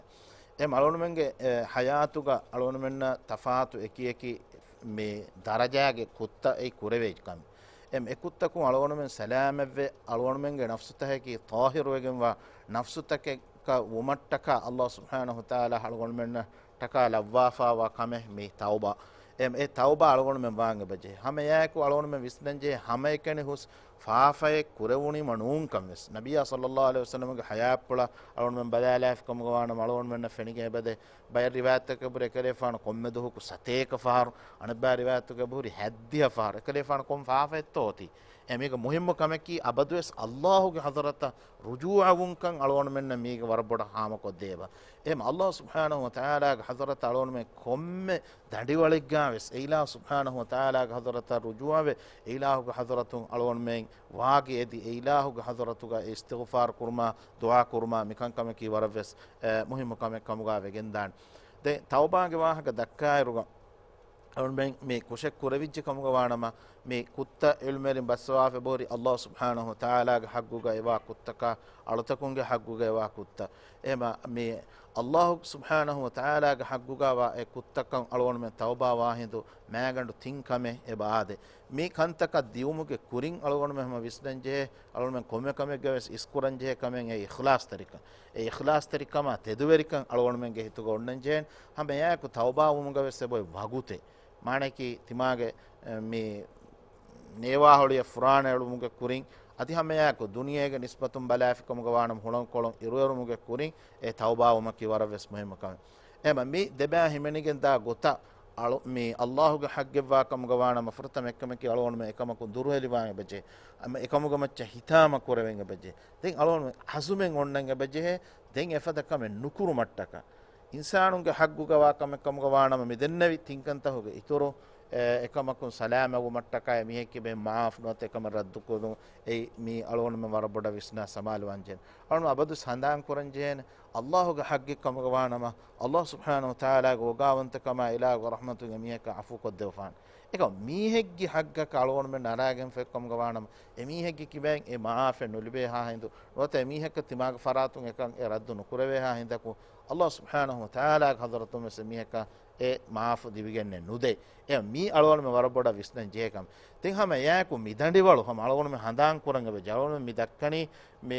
އެ އަޅުގަނޑުމެންގެ، އެ، ޙަޔާތުގަ އަޅުގަނޑުމެންނަށް ތަފާތު އެކި އެކި މި ދަރަޖާގެ ކުށްތައް އެއީ ކުރެވޭ ކަމެއް. އެ އެ ކުށްތަކުން އަޅުގަނޑުމެން ސަލާމަތްވެ، އަޅުގަނޑުމެންގެ ނަފްސުތަކަކީ ޠާހިރުވެގެންވާ ނަފްސުތަކެއް ކަ ވުމަށްޓަކާ އައްލާހު ސުބްޙާނަހު ވަތަޢާލާ އަޅުގަނޑުމެންނަށްޓަކާ ލައްވާފާވާ ކަމެއް މި ތައުބާ. އެ، އެ ތައުބާ އަޅުގަނޑުމެން ވާން އެބަޖެހޭ. ހަމައެއާއެކު އަޅުގަނޑުމެން ވިސްނަންޖެހޭ ހަމައެކަނި ހުސް ފާފައެއް ކުރެވުނީމަ ނޫންކަން ވެސް. ނަބިއްޔާ ޞައްލައްލާހު ޢަލައިހި ވަސައްލަމަގެ ޙަޔާތްޕުޅަށް އަޅުގަނޑުމެން ބަލާލާފި ކަމުގަ ވާނަމަ އަޅުގަނޑުމެންނަށް ފެނިގެން އެބަދޭ. ބައެއް ރިވާޔަތްތަކަށް އެބަހުރި އެކަލޭފާނު ކޮންމެ ދުވަހަކު ސަތޭކަ ފަހަރު، އަނެއްބައި ރިވާޔަތްތަކަށް އެބަހުރި ހައްދިހަ ފަހަރު. އެކަލޭފާނު ކޮން ފާފައެއްތޯ އޮތީ؟ އެ މީގެ މުހިއްމު ކަމަކީ އަބަދުވެސް އައްލާހުގެ ޙަޟްރަތަށް ރުޖޫޢަވުންކަން އަޅުގަނޑުމެންނަށް މީގެ ވަރަށް ބޮޑަށް ހާމަކޮށްދޭބަ. އެހެން އައްލާހު ސުބްޙާނަހު ވަތަޢާލާގެ ޙަޟްރަތަށް އަޅުގަނޑުމެން ކޮންމެ ދަނޑިވަޅެއްގާ ވެސް އެ އިލާހު ސުބްޙާނަހު ވަތަޢާލާގެ ޙަޟްރަތަށް ރުޖޫޢަވެ، އެ އިލާހުގެ ޙަޟްރަތުން އަޅުގަނޑުމެން ވާގި އެދި، އެ އިލާހުގެ ޙަޟްރަތުގަ އިސްތިޣްފާރު ކުރުމާ، ދުޢާ ކުރުމާ، މިކަންކަމަކީ ވަރަށްވެސް، އެ، މުހިއްމު ކަމެއް ކަމުގަ ވެގެންދާނެ. ދެން ތައުބާގެ ވާހަކަ ދައްކާއިރުގަ، އަޅުމެން މި ކުށެއް ކުރެވިއްޖެ ކަމުގަ ވާނަމަ، މި ކުށްތައް ޢިލްމުވެރިން ބައްސަވާފަ އެބަހުރި އައްލާހު ސުބްޙާނަހު ވަތަޢާލާގެ ޙައްޤުގަ އެވާ ކުށްތަކާ، އަޅުތަކުންގެ ޙައްޤުގަ އެވާ ކުށްތައް. އެހެމަ މި އައްލާހު ސުބްޙާނަހު ވަތަޢާލާގެ ޙައްޤުގަ ވާ އެ ކުށްތަކަށް އަޅުގަނޑުމެން ތައުބާ ވާހިނދު މާގަނޑު ތިން ކަމެއް އެބަ އާދޭ. މި ކަންތަކަށް ދިއުމުގެ ކުރިން އަޅުގަނޑުމެން ހަމަ ވިސްނަން ޖެހޭ، އަޅުގަނޑުމެން ކޮންމެ ކަމެއްގަ ވެސް އިސްކުރަން ޖެހޭ ކަމެއް އެ އިޚްލާޞްތެރިކަން. އެ އިޚްލާޞްތެރިކަމާ ތެދުވެރިކަން އަޅުގަނޑުމެންގެ ހިތުގަ އޮންނަން ޖެހޭނެ. ހަމަ އެއާއެކު ތައުބާވުމުގަ ވެސް އެބައޮތް ވަގުތެއް. މާނައަކީ ތިމާގެ، އެ، މި ނޭވާހޮޅިއަށް ފުރާނަ އެޅުމުގެ ކުރިން، އަދި ހަމައެއާއެކު ދުނިޔޭގެ ނިސްބަތުން ބަލާފިކަމުގަ ވާނަމަ ހުޅަނގުކޮޅުން އިރުއެރުމުގެ ކުރިން އެ ތައުބާވުމަކީ ވަރަށް ވެސް މުހިއްމު ކަމެއް. އެހެމަ މި ދެބައި ހިމެނިގެން ދާ ގޮތަށް އަޅު-، މި އައްލާހުގެ ޙައްޤެއްވާ ކަމުގަ ވާނަމަ ފުރަތަމަ އެއްކަމަކީ އަޅުގަނޑުމެން އެކަމަކުން ދުރުހެލިވާން އެބަޖެހޭ. އަމަ އެކަމުގެ މައްޗަށް ހިތާމަ ކުރެވެން އެބަޖެހޭ. ދެން އަޅުގަނޑުމެން ޢަޒުމެއް އޮންނަން އެބަޖެހޭ. ދެން އެފަދަ ކަމެއް ނުކުރުމަށްޓަކާ. އިންސާނުންގެ ޙައްޤުގަ ވާ ކަމެއް ކަމުގަ ވާނަމަ މި ދެންނެވި ތިންކަންތަކުގެ އިތުރު، އެ، އެކަމަކުން ސަލާމަތްވުމަށްޓަކާ އެ މީހެއްގެ ބޭން މަޢާފު ނުވަތަ އެކަމަށް ރައްދުކުރުން އެއީ މީ އަޅުގަނޑުމެން ވަރަށް ބޮޑަށް ވިސްނާ ސަމާލުވާން ޖެހޭނެ. އަޅުގަނޑު އަބަދު ހަނދާން ކުރަން ޖެހޭނެ. އައްލާހުގެ ޙައްޤެއް ކަމުގަ ވާނަމަ، އައްލާހު ސުބްޙާނަހު ވަތަޢާލާގެ އޯގާވަންތަކަމާ އިލާހުގެ ރަޙްމަތުން އެ މީހަކަށް ޢަފޫ ކޮށްދެއްވާނެ. އެކަމަކު މީހެއްގެ ޙައްޤަކަށް އަޅުގަނޑުމެން ނަރާގެންފައި ކަމުގަ ވާނަމަ، އެ މީހެއްގެ ކިބައިން އެ މަޢާފެއް ނުލިބޭހާ ހިނދު، ނުވަތަ އެ މީހަކަށް ތިމާގެ ފަރާތުން އެކަން އެ ރައްދު ނުކުރެވޭހާ ހިނދަކު، އައްލާހު ސުބްޙާނަހު ވަތަޢާލާގެ ޙަޟްރަތުން ވެސް އެ މީހަކަށް އެ މަޢާފު ދިވިގެންނެއް ނުދޭ. އެ މީ އަޅުގަނޑުމެން ވަރަށް ބޮޑަށް ވިސްނަން ޖެހޭ ކަމެއް. ދެން ހަމަ އެއާއެކު މި ދަނޑިވަޅު ހަމަ އަޅުގަނޑުމެން ހަނދާން ކުރަން އެބަޖެހޭ. އަޅުގަނޑުމެން މި ދައްކަނީ މި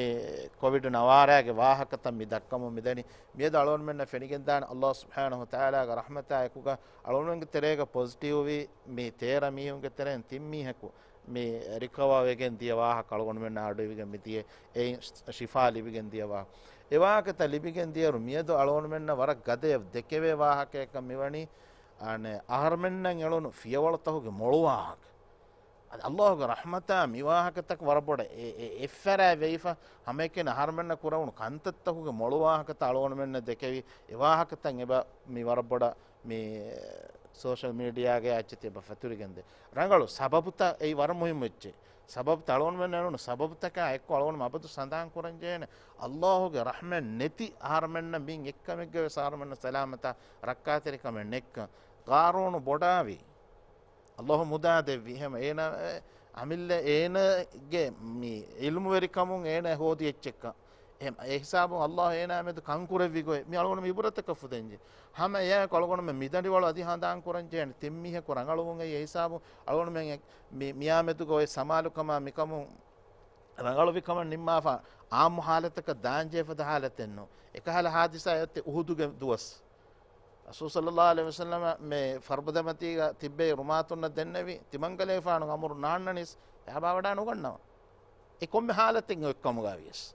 ކޮވިޑް ނަވާރައިގެ ވާހަކަތައް މި ދައްކަމުން މިދަނީ. މިއަދު އަޅުގަނޑުމެންނަށް ފެނިގެންދާނެ އައްލާހު ސުބްޙާނަހު ވަތަޢާލާގެ ރަޙްމަތާ އެކުގަ އަޅުގަނޑުމެންގެ ތެރޭގަ ޕޮޒިޓިވްވި މި ތޭރަ މީހުންގެ ތެރެއިން ތިން މީހަކު މި ރިކަވާވެގެން ދިޔަ ވާހަކަ އަޅުގަނޑުމެންނަށް އަޑުއިވިގެން މިދިޔަ، އެއިން ޝިފާ ލިބިގެން ދިޔަ ވާހަކަ. އެ ވާހަކަތައް ލިބިގެން ދިޔައިރު މިއަދު އަޅުގަނޑުމެންނަށް ވަރަށް ގަދަޔަށް ދެކެވޭ ވާހަކަޔަކަށް މިވަނީ، އަނެއް އަހަރުމެންނަށް އެޅުނު ފިޔަވަޅުތަކުގެ މޮޅު ވާހަކަ. އަދި އައްލާހުގެ ރަޙްމަތާ މި ވާހަކަތަކަށް ވަރަށް ބޮޑަށް އެ، އެ، އެއްފަރާތް ވެއިފަ، ހަމައެކަނި އަހަރުމެންނަށް ކުރެވުނު ކަންތައްތަކުގެ މޮޅު ވާހަކަތައް އަޅުގަނޑުމެންނަށް ދެކެވި، އެ ވާހަކަތައް އެބަ މި ވަރަށް ބޮޑަށް މި ސޯޝަލް މީޑިއާގެ އައްޗެތި އެބަ ފެތުރިގެންދޭ. ރަނގަޅު ސަބަބުތައް އެއީ ވަރަށް މުހިއްމު އެއްޗެއް. ސަބަބުތައް އަޅުގަނޑުމެން އެޅުނު ސަބަބުތަކާ އެއްކޮށް އަޅުގަނޑު އަބަދު ސަނދާން ކުރަން ޖެހޭނެ. އައްލާހުގެ ރަޙްމަތް ނެތި އަހަރުމެންނަށް މިއިން އެއްކަމެއްގަވެސް އަހަރުމެންނަށް ސަލާމަތާ ރައްކާތެރިކަމެއް ނެއްކަން. ޤާރޫނު ބޮޑާވި. އައްލާހު މުދާ ދެއްވި. އެހެން އޭނާ، އެ، އަމިއްލަ އޭނާގެ މި ޢިލްމުވެރިކަމުން އޭނާ ހޯދި އެއްޗެއްކަން. އެހެން އެ ހިސާބުން އައްލާހު އޭނާ މެދު ކަން ކުރެއްވި ގޮތް މި އަޅުގަނޑު މި ޢިބްރަތަކަށް ފުދެންޖެ. ހަމަ އެއާއެކު އަޅުގަނޑުމެން މި ދަނޑިވަޅު އަދި ހަނދާން ކުރަން ޖެހޭނެ. ތިން މީހަކު ރަނގަޅުވުން އެއީ އެ ހިސާބުން އަޅުގަނޑުމެން އެ، މި، މިއާ މެދުގަ އޮތް ސަމާލުކަމާ މިކަމުން ރަނގަޅުވި ކަމަށް ނިންމާފަ، އާއްމު ހާލަތަކަށް ދާންޖެހޭ ފަދަ ހާލަތެއް ނޫން. އެކަހަލަ ހާދިސާ އޮތީ އުހުދުގެ ދުވަސް. ރަސޫލު ޞައްލައްލާހު ޢަލައިހި ވަސައްލަމަ މި ފަރުބަދަމަތީގަ ތިއްބެވި ރުމާތުންނަށް ދެންނެވި، ތިމަން ގަލޭފާނު އަމުރު ނާންނަނީސް އެބަ ވަޑާން ނުގަންނަވާ. އެ ކޮންމެ ހާލަތެއް އޮތްކަމުގަ ވިޔަސް.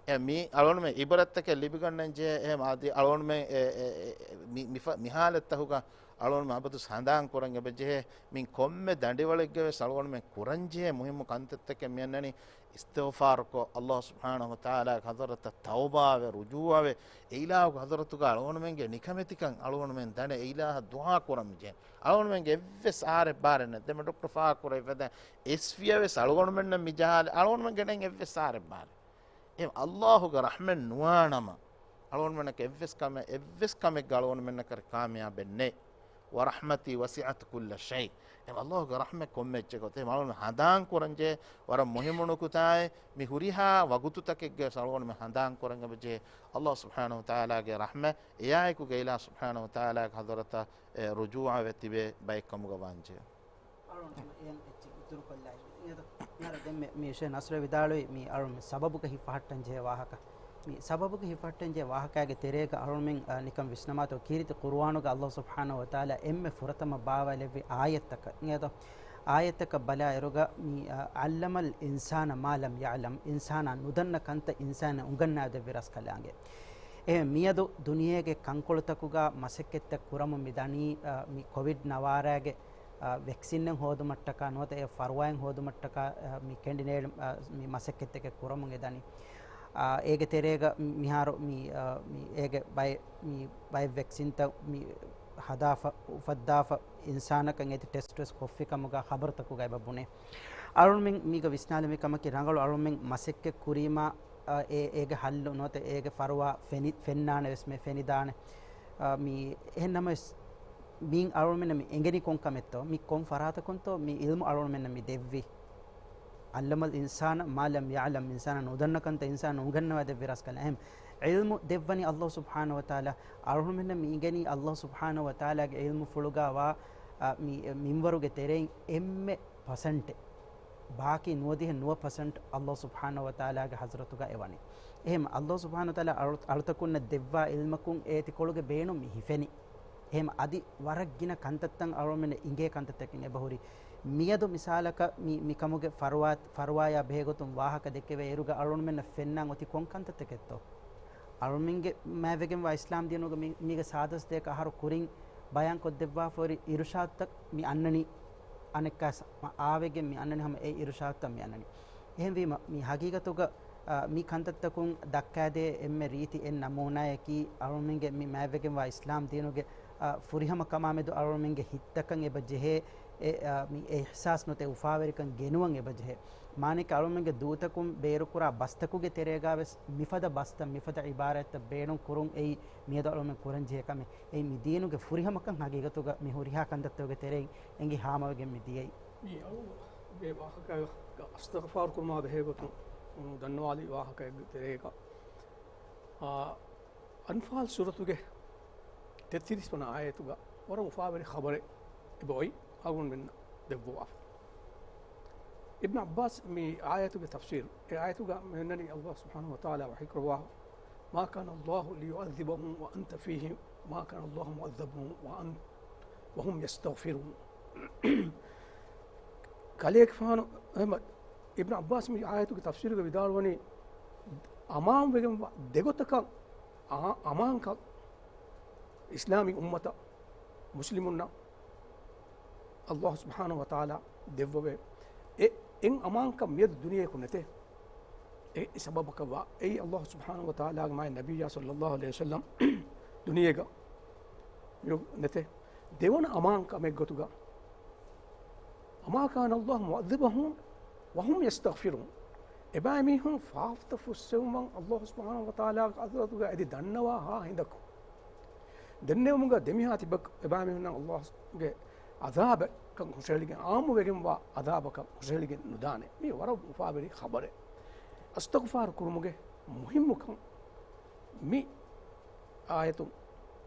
އެ މި އަޅުގަނޑުމެން ޢިބްރަތްތަކެއް ލިބިގަންނަން ޖެހޭ. އެހެން އަދި އަޅުގަނޑުމެން އެ، އެ، އެ، މި، މި ފަ-، މި ހާލަތްތަކުގަ އަޅުގަނޑުމެން އަބަދު ހަނދާން ކުރަން އެބަ ޖެހޭ. މި ކޮންމެ ދަނޑިވަޅެއްގަވެސް އަޅުގަނޑުމެން ކުރަން ޖެހޭ މުހިއްމު ކަންތައްތަކެއް މިއަންނަނީ. އިސްތިޣްފާރުކޮށް، އައްލާހު ސުބްޙާނަހު ވަތަޢާލާގެ ޙަޟްރަތަށް ތައުބާވެ، ރުޖޫޢަވެ، އެ އިލާހުގެ ޙަޟްރަތުގަ އަޅުގަނޑުމެންގެ ނިކަމެތިކަން އަޅުގަނޑުމެން ދަނެ އެ އިލާހަށް ދުޢާ ކުރަން ޖެހޭ. އަޅުގަނޑުމެންގެ އެއްވެސް އާރެއް ބާރެއް ނެތް. ދެންމެ ޑޮކްޓަރު ފާހަގަކުރެވިފަދަ އެސްފިޔަވެސް އަޅުގަނޑުމެންނަށް މި ޖަހާލެ އަޅުގަނޑުމެންގެ ނެތް އެއްވެސް އާރެއް ބާރެއް. އެ އައްލާހުގެ ރަޙްމަތް ނުވާނަމަ، އަޅުގަނޑުމެންނަކަށް އެއްވެސް ކަމެއް، އެއްވެސް ކަމެއްގަ އަޅުގަނޑުމެންނަކަށް ކާމިޔާބެއް ނެތް. ވަރަޙްމަތީ ވަސިޢަތް ކުއްލަ ޝައި. އެ އައްލާހުގެ ރަޙްމަތް ކޮންމެ އެއްޗެއް ގޮތެއް އަޅުގަނޑުމެން ހަނދާން ކުރަން ޖެހޭ. ވަރަށް މުހިއްމު ނުކުތާއެއް. މި ހުރިހާ ވަގުތުތަކެއްގަ އަޅުގަނޑުމެން ހަނދާން ކުރަން އެބަ ޖެހޭ. އައްލާހު ސުބްޙާނަހު ވަތަޢާލާގެ ރަޙްމަތް އެއާއެކުގަ އިލާހު ސުބްޙާނަހު ވަތަޢާލާގެ ޙަޟްރަތަށް އެ ރުޖޫޢަވެ ތިބޭ ބައެއްކަމުގަ ވާންޖެހޭ. އަޅުގަނޑު ހަމަ އެއަށް އެއްޗެއް އިތުރުކޮށްލާ އިނގޭތޯ؟ މިހާރު ދެންމެ މި ޝޭޚް ނަޞްރު ވިދާޅުވި މި އަޅު މި ސަބަބުގަ ހިފަހައްޓަން ޖެހޭ ވާހަކަ. މި ސަބަބުގަ ހިފަހައްޓަން ޖެހޭ ވާހަކައިގެ ތެރޭގަ އަޅުމެން، އަ، ނިކަން ވިސްނަމާތޯ ކީރިތި ޤުރުއާނުގަ އައްލާހު ސުބްޙާނަހު ވަތަޢާލާ އެންމެ ފުރަތަމަ ބާވައިލެއްވި އާޔަތްތަކަށް އިނގޭތޯ؟ އާޔަތްތަކަށް ބަލާއިރުގަ މި، އަ، ޢައްލަމަލް އިންސާނަ މާ ލަމް ޔަޢްލަމް، އިންސާނާ ނުދަންނަ ކަންތައް އިންސާނާ އުނގަންނާދެއްވި ރަސްކަލާނގެ. އެހެން މިއަދު ދުނިޔޭގެ ކަންކޮޅުތަކުގަ މަސައްކަތްތައް ކުރަމުން މި ދަނީ، އަ، މި ކޮވިޑް ނަވާރާގެ އާ، ވެކްސިންއެއް ހޯދުމަށްޓަކާ ނުވަތަ އެ ފަރުވާއެއް ހޯދުމަށްޓަކާ، އާ، މި ކެނޑިނޭޑް، އާ، މި މަސައްކަތްތަކެއް ކުރަމުން އެދަނީ. އާ، އޭގެ ތެރޭގަ މިހާރު މި، އާ، މި އޭގެ ބައެއް، މި ބައެއް ވެކްސިންތައް މި ހަދާފަ، އުފައްދާފަ އިންސާނަކަށް އޭތި ޓެސްޓްވެސް ކޮށްފި ކަމުގަ ޚަބަރުތަކުގަ އެބަ ބުނޭ. އަޅުމެން މީގަ ވިސްނާލެވޭ ކަމަކީ ރަނގަޅު އަޅުމެން މަސައްކަތް ކުރީމާ، އާ، އޭ، އޭގެ ހައްލު ނުވަތަ އޭގެ ފަރުވާ ފެނި، ފެންނާނެ ވެސް މެ ފެނިދާނެ. އާ، މި އެހެން ނަމަވެސް، މިއިން އަޅުމެންނަށް މި އެނގެނީ ކޮން ކަމެއްތޯ؟ މި ކޮން ފަރާތަކުންތޯ މި ޢިލްމު އަޅުމެންނަށް މި ދެއްވީ؟ ޢައްލަމަލް އިންސާނަ މާ ލަމް ޔަޢްލަމް، އިންސާނާ ނުދަންނަ ކަންތައް އިންސާނާ ނުއުނގަންނަވާ ދެއްވި ރަސްކަލާ. އެހެން ޢިލްމު ދެއްވަނީ އައްލާހު ސުބްޙާނަހު ވަތަޢާލާ. އަޅުމެންނަށް މި އިނގެނީ އައްލާހު ސުބްޙާނަހު ވަތަޢާލާގެ ޢިލްމުފުޅުގަ ވާ، އާ، މި މިންވަރުގެ ތެރެއިން އެންމެ ޕަސެންޓެއް. ބާކީ ނުވަދިހަ ނުވަ ޕަސެންޓް އައްލާހު ސުބްޙާނަހު ވަތަޢާލާގެ ޙަޟްރަތުގަ އެވަނީ. އެހެން އައްލާހު ސުބްޙާނަހު ވަތަޢާލާ އަޅު، އަޅުތަކުންނަށް ދެއްވާ ޢިލްމަކުން އޭތިކޮޅުގެ ބޭނުން މި ހިފެނީ. އެހެން އަދި ވަރަށް ގިނަ ކަންތައްތައް އަޅުމެންނަށް އިނގޭ ކަންތައްތަކެއް އެބަހުރި. މިއަދު މިސާލަކަށް މި، މިކަމުގެ ފަރުވާ، ފަރުވާޔާ ބެހޭގޮތުން ވާހަކަ ދެއްކެވޭ އިރުގަ އަޅުމެންނަށް ފެންނާން އޮތީ ކޮން ކަންތައްތަކެއްތޯ؟ އަޅުމެންގެ މާތްވެގެންވާ އިސްލާމް ދީނުގަ މި، މީގެ ސާދަސް ދޭކަ އަހަރު ކުރިން ބަޔާން ކޮށްދެއްވާފަ ހުރި އިރުޝާދުތައް މި އަންނަނީ އަނެއްކާ ސަ-، މަ-، އާވެގެން މި އަންނަނީ ހަމަ އެ އިރުޝާދުތައް މި އަންނަނީ. އެހެންވީމަ، މި ހަގީގަތުގަ، އާ، މި ކަންތައްތަކުން ދައްކާދޭ އެންމެ ރީތި އެއް ނަމޫނާއަކީ އަޅުމެންގެ މި މާތްވެގެންވާ އިސްލާމް ދީނުގެ، އާ، ފުރިހަމަ ކަމާމެދު އަޅުމެންގެ ހިތްތަކަށް އެބަ ޖެހޭ، އެ، އާ، މި އިޙްސާސް ނުވަތަ އުފާވެރިކަން ގެނުވަން އެބަ ޖެހޭ. މާނައަކީ އަޅުމެންގެ ދޫތަކުން ބޭރުކުރާ ބަސްތަކުގެ ތެރޭގަވެސް މިފަދަ ބަސްތައް، މިފަދަ ޢިބާރާތްތައް ބޭނުން ކުރުން އެއީ މިއަދު އަޅުމެން ކުރަން ޖެހޭ ކަމެއް. އެއީ މި ދީނުގެ ފުރިހަމަކަން ހަގީގަތުގަ މި ހުރިހާ ކަންތައްތަކުގެ ތެރެއިން އެނގި ހާމަވެގެން މި ދިޔައީ. މި އަޅުގެ ވާހަކަ އިސްތިޣްފާރު ކުރުމާ ބެހޭގޮތުން ދަންނަވާލި ވާހަކައެއްގެ ތެރޭގަ، އާ، އަންފާލް ސޫރަތުގެ ތެއްތިރީސް ވަނަ އާޔަތުގަ ވަރަށް އުފާވެރި ޚަބަރެއް އެބައޮތް އަޅުގަނޑުމެންނަށް ދެއްވަވާފަ. އިބްނު ޢައްބާސް މި އާޔަތުގެ ތަފްސީރު، އެ އާޔަތުގަ މި އޮންނަނީ އައްލާހު ސުބްޙާނަހު ވަތަޢާލާ ވަޙީކުރައްވާ، ما كان الله ليعذبهم وأنت فيهم، ما كان الله معذبهم وأن-، وهم يستغفرون. ކަލޭގެފާނު އެހެން އިބްނު ޢައްބާސް މި އާޔަތުގެ ތަފްސީރުގަ ވިދާޅުވަނީ، އަމާންވެގެންވާ ދެގޮތަކަށް އާ-، އަމާންކަން އިސްލާމީ އުއްމަތަށް މުސްލިމުންނަށް ﷲ ސުބްޙާނަހޫ ވަތަޢާލާ ދެއްވަވޭ. އެ، އެއް އަމާންކަން މިއަދު ދުނިޔެއަކު ނެތޭ. އެ ސަބަބަކަށްވާ އެއީ ﷲ ސުބްޙާނަހޫ ވަތަޢާލާގެ މާތް ނަބިއްޔާ ޞައްލައްލާހު ޢަލައިހި ވަސައްލަމް ދުނިޔޭގަ މިއޮތް ނެތޭ. ދެވަނަ އަމާންކަމެއްގޮތުގަ، وما كان الله معذبهم وهم يستغفرون. އެބައިމީހުން ފާފަތައް ފުއްސެވުމަށް ﷲ ސުބްޙާނަހޫ ވަތަޢާލާގެ ޙަޟްރަތުގަ އެދި ދަންނަވާ ހިނދަކު، ދެންނެވުމުގަ ދެމިހާ ތިބަ އެބައިމީހުންނަށް ﷲގެ ޢަޛާބަކަށް ހުށަހެޅިގެން، ޢާއްމުވެގެންވާ ޢަޛާބަކަށް ހުށަހެޅިގެން ނުދާނެ. މީ ވަރަށް އުފާވެރި ޚަބަރެއް. އިސްތިޣްފާރު ކުރުމުގެ މުހިއްމުކަން މި އާޔަތުން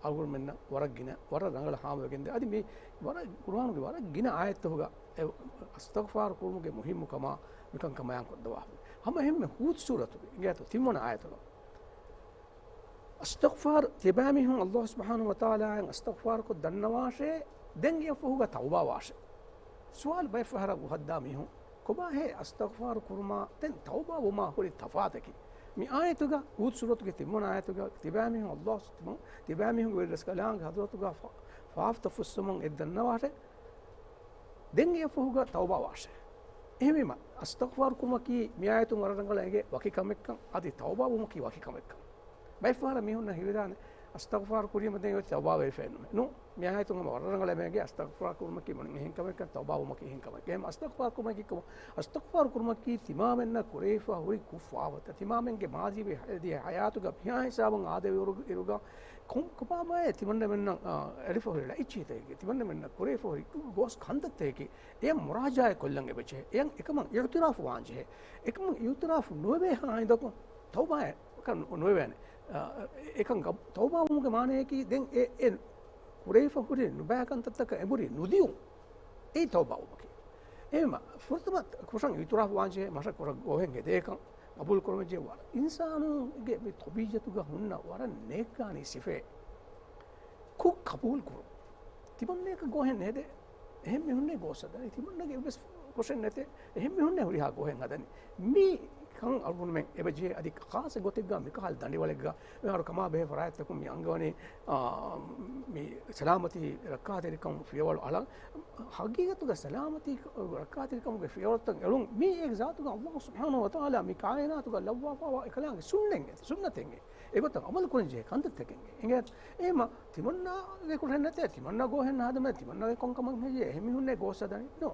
އަޅުގަނޑުމެންނަށް ވަރަށް ގިނަ، ވަރަށް ރަނގަޅަށް ހާމަވެގެންދޭ. އަދި މި ވަރަށް ޤުރުއާނުގެ ވަރަށް ގިނަ އާޔަތްތަކުގަ އެ އިސްތިޣްފާރު ކުރުމުގެ މުހިއްމުކަމާ މިކަންކަމަށް ބަޔާންކޮށްދެއްވާފަ. ހަމަ އެހެންމެ ހޫދު ސޫރަތުގެ އިނގޭތޯ ތިންވަނަ އާޔަތުގަ އިސްތިޣްފާރު ތިބާމީހުން ﷲ ސުބްޙާނަހޫ ވަތަޢާލާއަށް އިސްތިޣްފާރުކޮށް ދަންނަވާށޭ، ދެން އެއަށްފަހުގަ ތައުބާވާށޭ. ސުވާލު ބައެއްފަހަރަށް އުފައްދާ މީހުން، ކޮބާހޭ އިސްތިޣްފާރު ކުރުމާ ދެން ތައުބާވުމާ ހުރި ތަފާތަކީ؟ މި އާޔަތުގަ، ހޫދު ސޫރަތުގެ ތިންވަނަ އާޔަތުގަ، ތިބާމީހުން ﷲ ސު-، ތިމަން-، ތިބާމީހުންގެ ވެރިރަސްކަލާނގެ ޙަޟްރަތުގަ ފާ-، ފާފަތައް ފުއްސުމުން އެދި ދަންނަވާށޭ، ދެން އެއަށްފަހުގަ ތައުބާވާށޭ. އެހެންވީމަ، އިސްތިޣްފާރު ކުރުމަކީ މި އާޔަތުން ވަރަށް ރަނގަޅަށް އެނގޭ ވަކި ކަމެއްކަން، އަދި ތައުބާވުމަކީ ވަކި ކަމެއްކަން. ބައެއްފަހަރަށް މީހުންނަށް ހީވެދާނެ، އިސްތިޣްފާރު ކުރީމަ ދެން އޮތީ ތައުބާވެފައެއްނު. ނޫން، މި އާޔަތުން ހަމަ ވަރަށް ރަނގަޅަށް އެނގޭ އިސްތިޣްފާރު ކުރުމަކީ މުޅިން އެހެން ކަމެއްކަން، ތައުބާވުމަކީ އެހެން ކަމެއް. އެހެން އިސްތިޣްފާރު ކުރުމަކީ ކޮބާ؟ އިސްތިޣްފާރު ކުރުމަކީ ތިމާމެންނަށް ކުރެވިފަ ހުރި ކުށް ފާފަތައް، ތިމާމެންގެ މާޒީ ވެ-، ދިޔަ ހަޔާތުގަ މިހާ ހިސާބުން އާދެވި އިރު-، އިރުގަ ކޮން-، ކޮބާމާއޭ ތިމަންނަމެންނަށް، އާ، އެޅިފަ ހުރި ލައިއްޗިތަކެކޭ، ތިމަންނަމެންނަށް ކުރެވިފަ ހުރި ގޯސް ކަންތައްތަކެކޭ، އެ މުރާޖާއަތް ކޮށްލަން އެބަޖެހޭ. އެޔަން އެކަމަށް އިޢުތިރާފު ވާން ޖެހޭ. އެކަމަށް އިޢުތިރާފު ނުވެވޭ ހާ ހިނދަކު ތައުބާއެއް ނުވެވޭނެ. އާ، އެކަން ގަ-، ތައުބާވުމުގެ މާނަޔަކީ ދެން އެ، އެ ކުރެވިފަ ހުރި ނުބައި ކަންތައްތަކަށް އެނބުރި ނުދިޔުން. އެއީ ތައުބާވުމަކީ. އެހެންމަ ފުރަތަމަ ކުށަށް އިޢުތިރާފު ވާންޖެހޭ، މަށަށް ކުރަން ގޯހެއް ހެދޭކަން ގަބޫލު ކުރަންޖެހޭ ވަރަށް އިންސާނުންގެ މި ޠަބީޢަތުގަ ހުންނަ ވަރަށް ނޭކްގާނީ ސިފައެއް. ކުށް ގަބޫލު ކުރުން. ތިމަންނަޔަކަށް ގޯހެއް ނެހެދޭ. އެހެން މީހުންނޭ ގޯސް ހަދަނީ. ތިމަންނަގެ އެއްވެސް ކުށެއް ނެތޭ. އެހެން މީހުންނޭ ހުރިހާ ގޯހެއް ހަދަނީ. މި ކަން އަޅުގަނޑުމެން އެބަޖެހޭ. އަދި ޚާއްޞަ ގޮތެއްގަ މިކަހަލަ ދަނޑިވަޅެއްގަ މިހާރު ކަމާ ބެހޭ ފަރާތްތަކުން މި އަންގަވަނީ، އާ، މި ސަލާމަތީ ރައްކާތެރިކަމު ފިޔަވަޅު އަޅަން. ހަގީގަތުގަ ސަލާމަތީ ރައްކާތެރިކަމުގެ ފިޔަވަޅުތައް އެޅުން މީ އޭގެ ޒާތުގަ ﷲ ސުބްޙާނަހޫ ވަތަޢާލާ މި ކާއިނާތުގަ ލައްވާފަވާ އެކަލާނގެ ސުންނަތެއް، ސުންނަތެއް. އެގޮތަށް އަމަލު ކުރަން ޖެހޭ ކަންތައްތަކެއް. އެނގޭ، އެހެންމަ ތިމަންނާގެ ކުށެއް ނެތޭ، ތިމަންނާ ގޯހެއް ނުހަދަމޭ، ތިމަންނާގެ ކޮންކަމެއް ހެއްޔޭ، އެހެން މީހުންނޭ ގޯސް ހަދަނީ. ނޯ.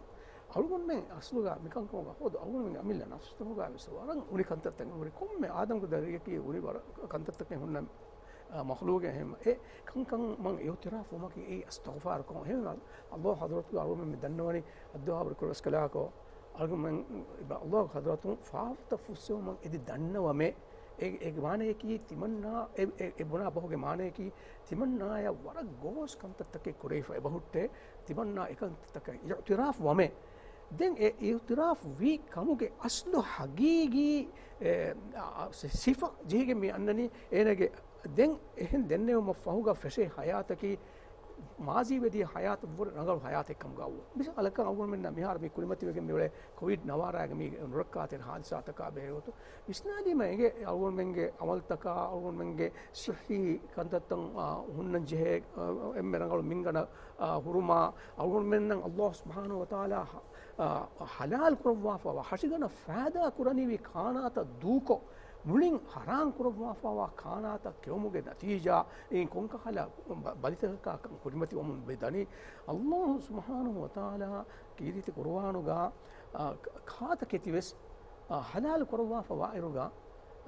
އަޅުގަނޑުމެން އަސްލުގަ މިކަންކަމުގަ ހޯދު އަޅުގަނޑުމެން އަމިއްލަ ނަފްސުތަކުގަ ވެސް ވަރަށް އުނި ކަންތައްތައް އުނި ކޮންމެ އާދަމްގެ ދަރިއަކީ އުނި ވަރަށް ކަންތައްތަކެއް ހުންނަ، އާ، މަޚްލޫގެއް. އެހެން އެ ކަންކަން މަން އިޢުތިރާފު ވުމަކީ އެއީ އިސްތިޣްފާރު ކަމަށް. އެހެން އަ-، ﷲ ޙަޟްރަތުގަ އަޅުގަނޑުމެން މި ދަންނަވަނީ އައްދުޢާ ވަރިކުރަސްކަލާކޯ އަޅުގަނޑުމެން އަ-، ﷲ ޙަޟްރަތުން ފާފަތައް ފުއްސެވުމަށް އެދި ދަންނަވަމޭ. އެ-، އޭގެ މާނަޔަކީ ތިމަންނާ އެ-، އެ-، އެ ބުނާ ބަހުގެ މާނަޔަކީ ތިމަންނާޔަށް ވަރަށް ގޯސް ކަންތައްތަކެއް ކުރެވިފަ އެބަހުއްޓޭ. ތިމަންނާ އެކަންތައްތަކަށް އިޢުތިރާފު ވަމޭ. ދެން އެ އިޢުތިރާފު ވީ ކަމުގެ އަސްލު ހަގީގީ، އެ، އަ، އަ، ސި-، ސިފަ ޖެހިގެން މި އަންނަނީ އޭނަގެ ދެން އެހެން ދެންނެވުމަށް ފަހުގަ ފެށޭ ހަޔާތަކީ މާޒީ ވެދިޔަ ހަޔާތަށް ވުރެ ރަނގަޅު ހަޔާތެއް ކަމުގަ ވުން. މިސާލަކަށް އަޅުގަނޑުމެންނަށް މިހާރު މި ކުރިމަތިވެގެން މިއުޅޭ ކޮވިޑް ނަވާރާގެ މީގެ ނުރައްކާތެރި ހާދިސާތަކާ ބެހޭގޮތުން ވިސްނާލީމަ އެނގޭ އަޅުގަނޑުމެންގެ ޢަމަލުތަކާ، އަޅުގަނޑުމެންގެ ޞިއްޙީ ކަންތައްތައް، އާ، ހުންނަން ޖެހޭ، އާ، އެންމެ ރަނގަޅު މިންގަނޑަށް، އާ، ހުރުމާ، އަޅުގަނޑުމެންނަށް ﷲ ސުބްޙާނަހޫ ވަތަޢާލާ ހަ-، އާ، ޙަލާލު ކުރައްވާފަވާ ހަށިގަނޑަށް ފައިދާ ކުރަނިވި ކާނާތައް ދޫކޮށް، މުޅިން ޙަރާން ކުރައްވާފަވާ ކާނާތައް ކެއުމުގެ ނަތީޖާ، އިން ކޮންކަހަލަ ބަ-، ބަލިތަކަކާ ކަން ކުރިމަތިވަމުން މި ދަނީ. ﷲ ސުބްޙާނަހޫ ވަތަޢާލާ ކީރިތި ޤުރުއާނުގަ، އާ، ކ-، ކާތަކެތިވެސް، އާ، ޙަލާލު ކުރައްވާފަ ވާއިރުގަ،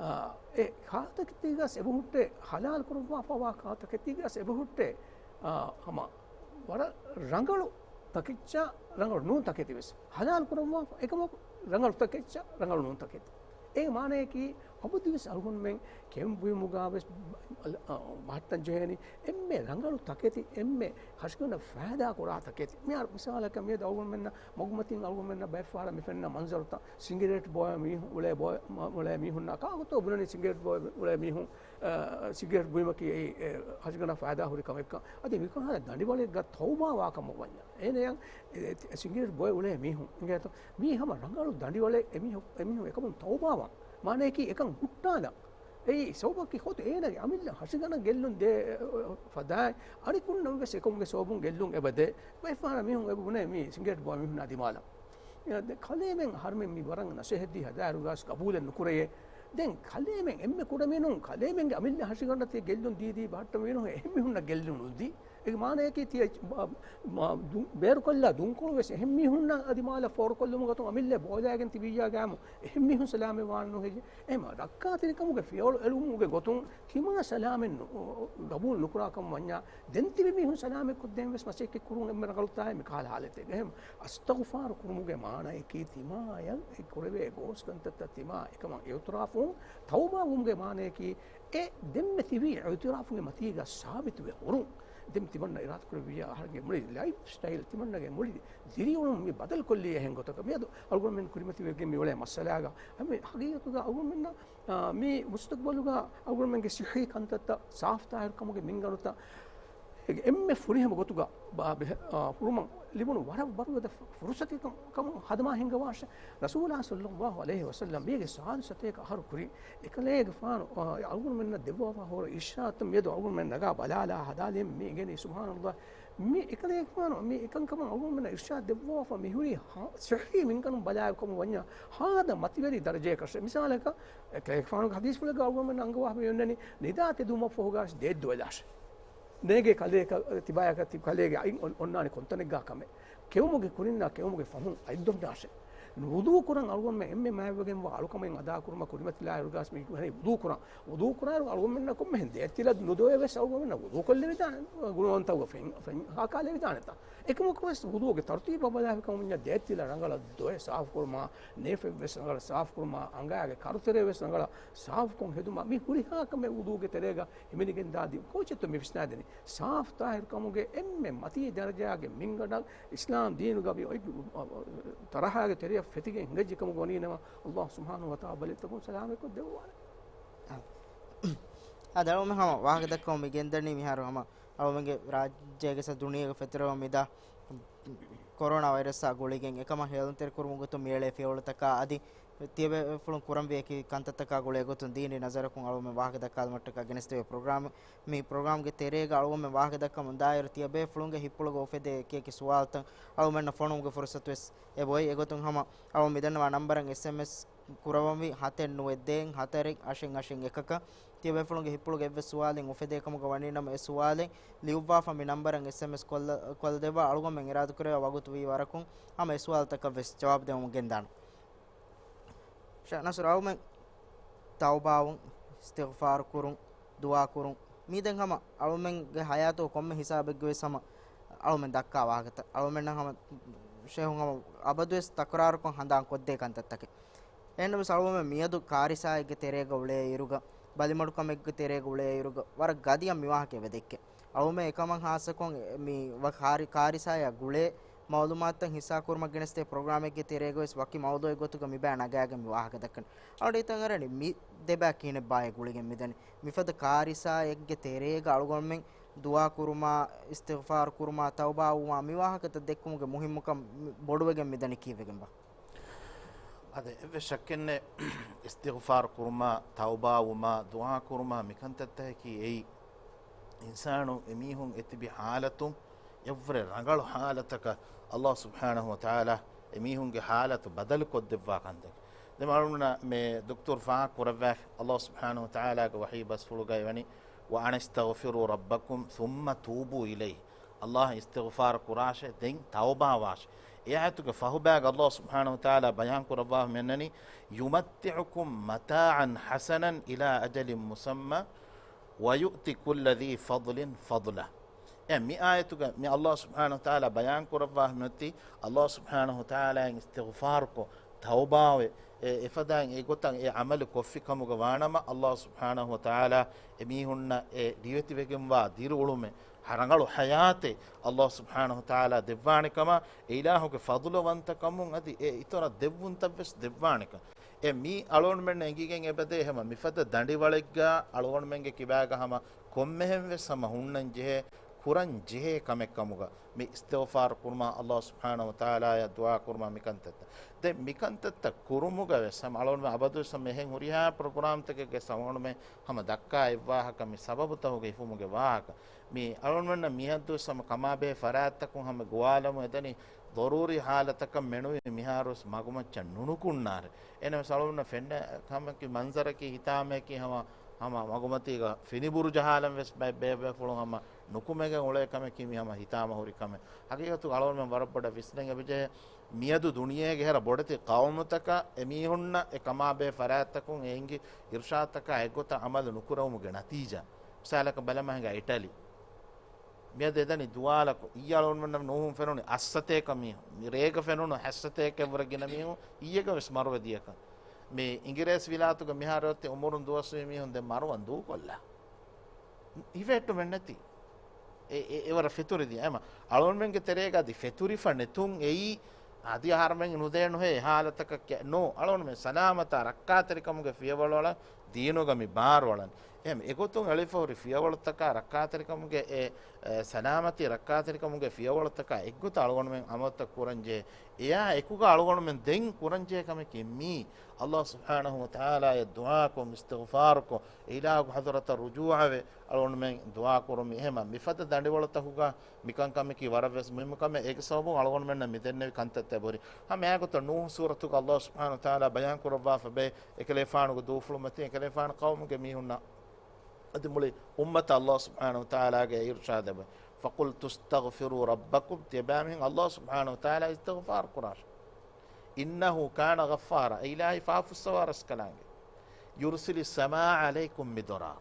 އާ، އެ ކާތަކެތީގަސް އެބަހުއްޓޭ، ޙަލާލު ކުރައްވާފަވާ ކާތަކެތީގަސް އެބަހުއްޓޭ، އާ، ހަމަ ވަރަށް ރަނގަޅު ތަކެއްޗާ، ރަނގަޅު ނޫން ތަކެތިވެސް. ޙަލާލު ކުރައްވާފަ އެކަމަކު ރަނގަޅު ތަކެއްޗާ، ރަނގަޅު ނޫން ތަކެތި. އޭގެ މާނަޔަކީ، އަބަދުވެސް އަޅުގަނޑުމެން ކެއުން ބުއިމުގާވެސް ބަ-، އަ، ބަހައްޓަން ޖެހޭނީ އެންމެ ރަނގަޅު ތަކެތި، އެންމެ ހަށިގަނޑަށް ފައިދާ ކުރާ ތަކެތި. މިހާރު މިސާލަކަށް މިއަދު އަޅުގަނޑުމެންނަށް މަގުމަތިން އަޅުގަނޑުމެންނަށް ބައެއްފަހަރަށް މި ފެންނަ މަންޒަރުތައް، ސިނގިރޭޓް ބޯއެ މީހުން އުޅޭ ބޯ-، މަ-، އުޅޭ މީހުންނާ ކާކުތޯ ބުނަނީ ސިނގިރޭޓް ބޯއެ އުޅޭ މީހުން، އަ، ސިނގިރޭޓް ބުއިމަކީ އެއީ، އެ، ހަށިގަނޑަށް ފައިދާ ހުރި ކަމެއްކަން. އަދި މިކަހަލަ ދަނޑިވަޅެއްގަ ތައުބާވާ ކަމަށް ވަންޏާ. އޭނަޔަށް އެ، އެ، ސިނގިރޭޓް ބޯއެ އުޅޭ މީހުން އިނގޭތޯ. މީ ހަމަ ރަނގަޅު ދަނޑިވަޅެއް، އެމީހު-، އެމީހުން އެކަމުން ތައުބާވާން. މާނަޔަކީ އެކަން ހުއްޓާލަން. އެއީ ސަބަބަކީ ހޯދު އޭނަގެ އަމިއްލަ ހަށިގަނޑަށް ގެއްލުން ދޭ ފަދައިން އަނެކުންނަށް ވެސް އެކަމުގެ ސަބަބުން ގެއްލުން އެބަދޭ. ބައެއްފަހަރަށް މީހުން އެބަ ބުނޭ މީ ސިނގިރޭޓް ބޯ މީހުންނާ ދިމާލަށް. އެ، ދެ-، ކަލޭމެން އަހަރުމެން މި ވަރަށް ނަސޭހަތްދީ ހަދާއިރުގަސް ގަބޫލެއް ނުކުރެޔޭ. ދެން ކަލޭމެން އެންމެ ކުޑަމިނުން ކަލޭމެންގެ އަމިއްލަ ހަށިގަނޑަށް ތި ގެއްލުން ދީދީ ބަހައްޓަ މީނު އެހެން މީހުންނަށް ގެއްލުން ނުދީ. އޭގެ މާނަޔަކީ ތިޔަ ބ-، މ-، ދު-، ބޭރުކޮށްލާ ދުންކޮޅު ވެސް އެހެން މީހުންނާ އަދި މާލަށް ފޯރުކޮށްލުމުގަތުން އަމިއްލަ ބޯލާގެން ތިބިއްޔާ ގާމު އެހެން މީހުން ސަލާމަތް ވާން ނުހެއްޔޭ. އެހެމަ ރައްކާތެރިކަމުގެ ފިޔަވަޅު އެޅުމުގެ ގޮތުން ތިމާ ސަލާމަތް ނު-، ގަބޫލު ނުކުރާ ކަމަށް ވަންޏާ، ދެން ތިބި މީހުން ސަލާމަތް ކޮށްދޭން ވެސް މަސައްކަތް ކުރުން އެންމެ ރަނގަޅު ތާއެއް މި ކަހަލަ ހާލަތެއްގަ. އެހެމަ އަސްތަޣުފާރު ކުރުމުގެ މާނަޔަކީ ތިމާޔަށް އެ ކުރެވޭ ގޯސް ކަންތައްތައް ތިމާ އެކަމަށް އިޢުތިރާފު ވުން، ތައުބާ ވުމުގެ މާނަޔަކީ އެ ދެންމެ ތިބީ އިޢުތިރާފުގެ މަތީގަ ސާބިތުވެ ހުރުން. ދެން ތިމަންނަ އިރާދަކުރެއްވިއްޔާ އަހަރެންގެ މުޅި ލައިފް ސްޓައިލް، ތިމަންނަގެ މުޅި ދިރިއުޅުން މި ބަދަލުކޮށްލީ އެހެން ގޮތަކަށް. މިއަދު އަޅުގަނޑުމެން ކުރިމަތިވެގެން މި އުޅޭ މައްސަލާގަ ހަމަ ހަގީގަތުގަ އަޅުގަނޑުމެންނަށް، އާ، މި މުސްތަޤްބަލުގަ އަޅުގަނޑުމެންގެ ސިއްހީ ކަންތައްތައް، ސާފު ތާހިރުކަމުގެ މިންގަނޑުތައް އެންމެ ފުރިހަމަ ގޮތުގަ ބާ-، ބެހެ-، އާ، ހުރުމަށް ލިބުނު ވަރަށް ވަރުގަދަ ފު-، ފުރުޞަތެއް ކަމަށް ހަދަމާ ހިންގަވާށެ. ރަސޫލާ ޞައްލައްލާހު ޢަލައިހި ވަސައްލަމް މީގެ ސާދު ސަތޭކަ އަހަރު ކުރި އެކަލޭގެފާނު، އާ، އަޅުގަނޑުމެންނަށް ދެއްވާފަ ހުރި އިރްޝާދުތައް މިއަދު އަޅުގަނޑުމެން ނަގާ ބަލާލާ ހަދާލީމަ މި އިނގޭނީ ސުބްޙާނަﷲ. މި އެކަލޭގެފާނު މި އެކަންކަމަށް އަޅުގަނޑުމެންނަށް އިރްޝާދު ދެއްވާފަ މިހުރީ ހާ-، ޞިއްޙީ މިންގަނޑުން ބަލާއިރު ކަމަށް ވަންޏާ ހާދަ މަތިވެރި ދަރަޖަޔަކަށެ. މިސާލަކަށް އެކަލޭގެފާނުގެ ޙަދީޘްފުޅެއްގަ އަޅުގަނޑުމެން އަންގަވާފަ މި އޮންނަނީ ނިދާ ތެދުވުމަށްފަހުގަ ދޭއް ދޮވެލާށެ. ނޭގޭ ކަލޭ ތިބާޔަކަށް ތި ކަލޭގެ އަތް އޮން-، އޮންނާނެ ކޮންތަނެއްގާ ކަމެއް. ކެއުމުގެ ކުރިންނާ ކެއުމުގެ ފަހުން އަތް ދޮންނާށެ. ވުޟޫ ކުރަން އަޅުގަނޑުމެން އެންމެ މާތްވެގެންވާ އަޅުކަމެއް އަދާކުރުމަށް ކުރިމަތިލާއިރުގަސް މި ވުޟޫ ކުރަން. ވުޟޫ ކުރާއިރު އަޅުގަނޑުމެންނަށް ކޮންމެހެން ދޭއް ތިލަ ނުދޮވެވެސް އަޅުގަނޑުމެންނަށް ވުޟޫ ކޮށްލެވިދާނެ، ގުނަވަންތައް ފެން-، ފެން-، ހާކާލެވިދާނެތާ. އެކަމަކުވެސް ވުޟޫގެ ތަރުތީބަށް ބަލާފި ކަމުންޏާ ދޭއް ތިލަ ރަނގަޅަށް ދޮވެ ސާފުކުރުމާ، ނޭފެއްވެސް ރަނގަޅަށް ސާފުކުރުމާ، އަނގައިގެ ކަރުތެރެއެއްވެސް ރަނގަޅަށް ސާފުކޮށް ހެދުމަށް މި ހުރިހާ ކަމެއް ވުޟޫގެ ތެރޭގަ ހިމެނިގެންދާ ދި-، ކޯޗެއްތޯ މި ވިސްނާދެނީ. ސާފު ތާހިރުކަމުގެ އެންމެ މަތީ ދަރަޖާގެ މިންގަނޑަށް އިސްލާމް ދީނުގަ މި އޮތް ތަރަހާގެ ތެރެއަށް ފެތިގެން ހިނގައްޖެ ކަމުގަ ވަނީނަމަ، ﷲ ސުބްޙާނަހޫ ވަތަޢާލާ ބަލިތަކުން ސަލާމަތްކޮށް ދެއްވާނެ. އާ. އަދި އަޅުމެން ހަމަ ވާހަކަ ދައްކަމުން މި ގެންދަނީ މިހާރު ހަމަ އަޅުމެންގެ ރާއްޖޭގެ ސަ ދުނިޔޭގެ ފެތުރެވުނު މިދާ ކޮރޯނާ ވައިރަސްއާ ގުޅިގެން އެކަމަށް ހޭލުންތެރިކުރުމުގެ ގޮތުން މިއެޅޭ ފިޔަވަޅުތަކާ އަދި ތިޔަބޭފުޅުން ކުރަންވީ އެކި ކަންތައްތަކާ ގުޅޭ ގޮތުން ދީނީ ނަޒަރަކުން އަޅުމެން ވާހަކަ ދައްކާލުމަށްޓަކާ ގެނެސްދެވޭ ޕްރޮގްރާމް. މި ޕްރޮގްރާމްގެ ތެރޭގަ އަޅުމެން ވާހަކަ ދައްކަމުން ދާއިރު ތިޔަބޭފުޅުންގެ ހިތްޕުޅުގަ އުފެދޭ އެކި އެކި ސުވާލުތައް އަޅުމެންނަށް ފޮނުވުމުގެ ފުރުސަތުވެސް އެބައޮތް. އެގޮތުން ހަމަ އަޅު މިދަންނަވާ ނަންބަރަށް އެސްއެމްއެސް ކުރައްވަންވީ ހަތެއް ނުވެ ދޭއް ހަތަރެއް އަށެއް އަށެއް އެކަކަށް. ތިޔަބޭފުޅުންގެ ހިތްޕުޅުގެ އެއްވެސް ސުވާލެއް އުފެދޭ ކަމުގަ ވަނީނަމަ، އެ ސުވާލެއް ލިޔުއްވާފަ މި ނަންބަރަށް އެސްއެމްއެސް ކޮށްލަ-، ކޮށްލަދެއްވާ. އަޅުގަނޑުމެން އިރާދަކުރެއްވި ވަގުތު ވީ ވަރަކުން ހަމަ އެ ސުވާލުތަކަށް ވެސް ޖަވާބު ދެވަމުން ގެންދާނަން. ޝޭޚް ނަސްރު، އަޅުމެން ތައުބާވުން، އިސްތިޣްފާރު ކުރުން، ދުޢާ ކުރުން، މީ ދެން ހަމަ އަޅުމެންގެ ޙަޔާތުގަ ކޮންމެ ހިސާބެއްގަ ވެސް ހަމަ އަޅުމެން ދައްކާ ވާހަކަތައް. އަޅުމެންނަށް ހަމަ ޝޭޚު ހަމަ އަބަދުވެސް ތަކުރާރުކޮށް ހަނދާން ކޮށްދޭ ކަންތައްތަކެއް. އެހެންނަމަވެސް އަޅުމެން މިއަދު ކާރިސާއެއްގެ ތެރޭގަ އުޅޭ އިރުގަ، ބަލިމަޑުކަމެއްގެ ތެރޭގަ އުޅޭ އިރުގަ ވަރަށް ގަދައަށް މި ވާހަކަ އެބަ ދެއްކޭ. އަޅުމެން އެކަމަށް ހާއްސަކޮށް މި ވަ-، ކާރި-، ކާރިސާއާ ގުޅޭ މައުލޫމާތުތައް ހިއްސާކުރުމަށް ގެނެސްދޭ ޕްރޮގްރާމެއްގެ ތެރޭގަވެސް ވަކި މައުޟޫއެއް ގޮތުގަ މިބައި ނަގާގެން މި ވާހަކަ ދައްކަނީ. އަޅުގަނޑު ހިތަށް އަރަނީ މި ދެބައި ކިހިނެއްބާއޭ ގުޅިގެން މިދަނީ. މިފަދަ ކާރިސާއެއްގެ ތެރޭގަ އަޅުގަނޑުމެން ދުޢާ ކުރުމާ، އިސްތިޣްފާރު ކުރުމާ، ތައުބާވުމާ މި ވާހަކަތައް ދެއްކުމުގެ މުހިއްމުކަން ބޮޑުވެގެން މިދަނީ ކީއްވެގެންބާ؟ އަދި އެއްވެސް ޝައްކެއްނެތް، އިސްތިޣްފާރު ކުރުމާ، ތައުބާވުމާ، ދުޢާ ކުރުމާ މިކަންތައްތަކަކީ އެއީ އިންސާނު އެމީހުން އެތިބި ޙާލަތުން އެއްވުރެ ރަނގަޅު ޙާލަތަކަށް ﷲ ސުބްޙާނަހޫ ވަތަޢާލާ އެމީހުންގެ ޙާލަތު ބަދަލުކޮށްދެއްވާ ކަންތައް. ދެން އަޅުގަނޑު މޭ ދޮކްތަރު ފާހަގަ ކުރައްވާ ﷲ ސުބްޙާނަހޫ ވަތަޢާލާގެ ވަޙީ ބަސްފުޅުގައި ވަނީ، "وأن استغفروا ربكم ثم توبوا إليه." ﷲ އަށް އިސްތިޣްފާރު ކުރާށޭ، ދެން ތައުބާވާށޭ. އެ އާޔަތުގެ ފަހުބައިގަ ﷲ ސުބްޙާނަހޫ ވަތަޢާލާ ބަޔާން ކުރައްވާ މިއަންނަނީ، "يمتعكم متاعا حسنا إلى أجل مسمى ويؤت كل ذي فضل فضله." އެ މި އާޔަތުގަ މި ﷲ ސުބްޙާނަހޫ ވަތަޢާލާ ބަޔާން ކުރައްވާ މިއޮތީ، ﷲ ސުބްޙާނަހޫ ވަތަޢާލާއަށް އިސްތިޣްފާރުކޮށް، ތައުބާވެ، އެ، އެފަދައިން އެގޮތަށް އެ ޢަމަލު ކޮށްފި ކަމުގަ ވާނަމަ، އަﷲ ސުބްޙާނަހު ވަތަޢާލާ އެމީހުންނަށް އެ ރިވެތިވެގެންވާ ދިރިއުޅުމެއް، ރަނގަޅު ޙަޔާތެއް އަﷲ ސުބްޙާނަހު ވަތަޢާލާ ދެއްވާނެ ކަމަށް، އެ އިލާހުގެ ފަޟުލުވަންތަކަމުން އަދި އެ އިތުރަށް ދެއްވުންތައްވެސް ދެއްވާނެ ކަމަށް. އެ މީ އަޅުގަނޑުމެންނަށް އެނގިގެން އެބަދޭ ހަމަ މިފަދަ ދަނޑިވަޅެއްގަ އަޅުގަނޑުމެންގެ ކިބާގަ ހަމަ ކޮންމެހެން ވެސް ހަމަ ހުންނަން ޖެހޭ، ކުރަން ޖެހޭ ކަމެއް ކަމުގަ މި އިސްތިޣްފާރު ކުރުމާ، އަﷲ ސުބްޙާނަހު ވަތަޢާލާއަށް ދުޢާ ކުރުމާ މިކަންތައްތައް. ދެން މިކަންތައްތައް ކުރުމުގަ ވެސް ހަމަ އަޅުގަނޑުމެން އަބަދުވެސް ހަމަ އެހެން ހުރިހާ ޕްރޮގްރާމްތަކެއްގެ ހަމަ އަޅުގަނޑުމެން ހަމަ ދައްކާ އެއްވާހަކަ މި ސަބަބުތަހުގެ ހިފުމުގެ ވާހަކަ. މި އަޅުގަނޑުމެންނަށް މިހައްދުވެސް ހަމަ ކަމާބެހޭ ފަރާތްތަކުން ހަމަ ގޮވާލަމުން އެދަނީ ޟަރޫރީ ޙާލަތަކަށް މެނުވީ މިހާރުވެސް މަގުމައްޗަށް ނުނުކުންނާރެ. އެހެންވެސް އަޅުގަނޑު ފެންނަ ކަމަކީ މަންޒަރަކީ ހިތާމައަކީ ހަމަ، ހަމަ މަގުމަތީގަ ފިނިބުރު ޖަހާލަން ވެސް ބައެއް ބޭބޭފުޅުން ހަމަ ނުކުމެގެން އުޅޭ ކަމަކީ މި ހަމަ ހިތާމަ ހުރި ކަމެއް. ހަގީގަތުގަ އަޅުގަނޑުމެން ވަރަށް ބޮޑަށް ވިސްނެން އެބަޖެހޭ. މިއަދު ދުނިޔޭގެ ހެރަ ބޮޑެތި ޤައުމުތަކަށް އެމީހުންނަށް އެ ކަމާބެހޭ ފަރާތްތަކުން އެ އިނގި އިރުޝާދުތަކާ އެއްގޮތަށް ޢަމަލު ނުކުރެވުމުގެ ނަތީޖާ. މިސާލަކަށް ބަލަމާ ހިނގާ އިޓަލީ. މިއަދު އެދަނީ ދުވާލަކު. އިއްޔެ އަޅުގަނޑުމެންނަށް ނޫހުން ފެނުނީ އަށްސަތޭކަ މީހުން. މި ރޭގަ ފެނުނު ހަތްސަތޭކައެއްވުރެ ގިނަ މީހުން އިއްޔެގަ ވެސް މަރުވެ ދިޔަކަން. މި އިނގިރޭސި ވިލާތުގަ މިހާރު އޮތީ އުމުރުން ދުވަސްވީ މީހުން ދެން މަރުވަން ދޫކޮށްލާ. ހިފެހެއްޓުމެއް ނެތި. އެ، އެ، އެވަރަށް ފެތުރި ދިޔަ. އެމަ އަޅުގަނޑުމެންގެ ތެރޭގަ އަދި ފެތުރިފަ ނެތުން އެއީ، އަދި އަހަރުމެން ނުދޭނުހޭ އެ ހާލަތަކަށް ކެ-، ނޫ، އަޅުގަނޑުމެން ސަލާމަތާ ރައްކާތެރިކަމުގެ ފިޔަވަޅު އަޅަން ދީނުގަ މި ބާރު އަޅަން. އެހެން އެގޮތުން އެޅިފަ ހުރި ފިޔަވަޅުތަކާ ރައްކާތެރިކަމުގެ އެ، އެ، ސަލާމަތީ ރައްކާތެރިކަމުގެ ފިޔަވަޅުތަކާ އެއްގޮތަށް އަޅުގަނޑުމެން ޢަމަލުތައް ކުރަންޖެހޭ. އެއާ އެކުގަ އަޅުގަނޑުމެން ދެން ކުރަންޖެހޭ ކަމަކީ މީ، އަﷲ ސުބްޙާނަހު ވަތަޢާލާއަށް ދުޢާކޮށް، އިސްތިޣްފާރުކޮށް، އެ އިލާހުގެ ޙަޟްރަތަށް ރުޖޫޢަވެ، އަޅުގަނޑުމެން ދުޢާ ކުރުމީ. އެހެންމަ މިފަދަ ދަނޑިވަޅުތަކުގަ މިކަންކަމަކީ ވަރަށް ވެސް މުހިއްމު ކަމެއް. އޭގެ ސަބަބުން އަޅުގަނޑުމެންނަށް މި ދެންނެވި ކަންތައްތައް ބުރި. ހަމަ އެއާގޮތަށް ނޫޙު ސޫރަތުގަ އަﷲ ސުބްޙާނަހު ވަތަޢާލާ ބަޔާން ކުރައްވާފަ ބެހޭ، އެކަލޭފާނުގެ ދޫފުޅު މަތިން އެކަލޭފާނު ޤައުމުގެ މީހުންނަށް އަދި މުޅި އުއްމަތަށް އަﷲ ސުބްޙާނަހު ވަތަޢާލާގެ އިރުޝާދެއް. فَقُلْتُ اسْتَغْفِرُوا رَبَّكُمْ، ތިޔަބައިމީހުން އަﷲ ސުބްޙާނަހު ވަތަޢާލާ އިސްތިޣްފާރު ކުރާށޭ. إِنَّهُ كَانَ غَفَّارًا، އެ އިލާހީ ފާފަ ފުއްސަވާ ރަސްކަލާނގެ. يُرْسِلِ السَّمَاءَ عَلَيْكُم مِّدْرَارًا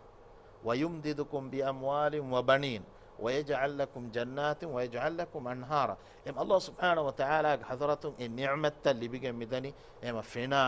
وَيُمْدِدْكُم بِأَمْوَالٍ وَبَنِينَ وَيَجْعَل لَّكُمْ جَنَّاتٍ وَيَجْعَلْ لَكُمْ أَنْهَارًا. އެމަ އަﷲ ސުބްޙާނަހު ވަތަޢާލާގެ ޙަޟްރަތުން އެ ނިޢުމަތްތައް ލިބިގެން މިދަނީ، އެމަ ފެނާ،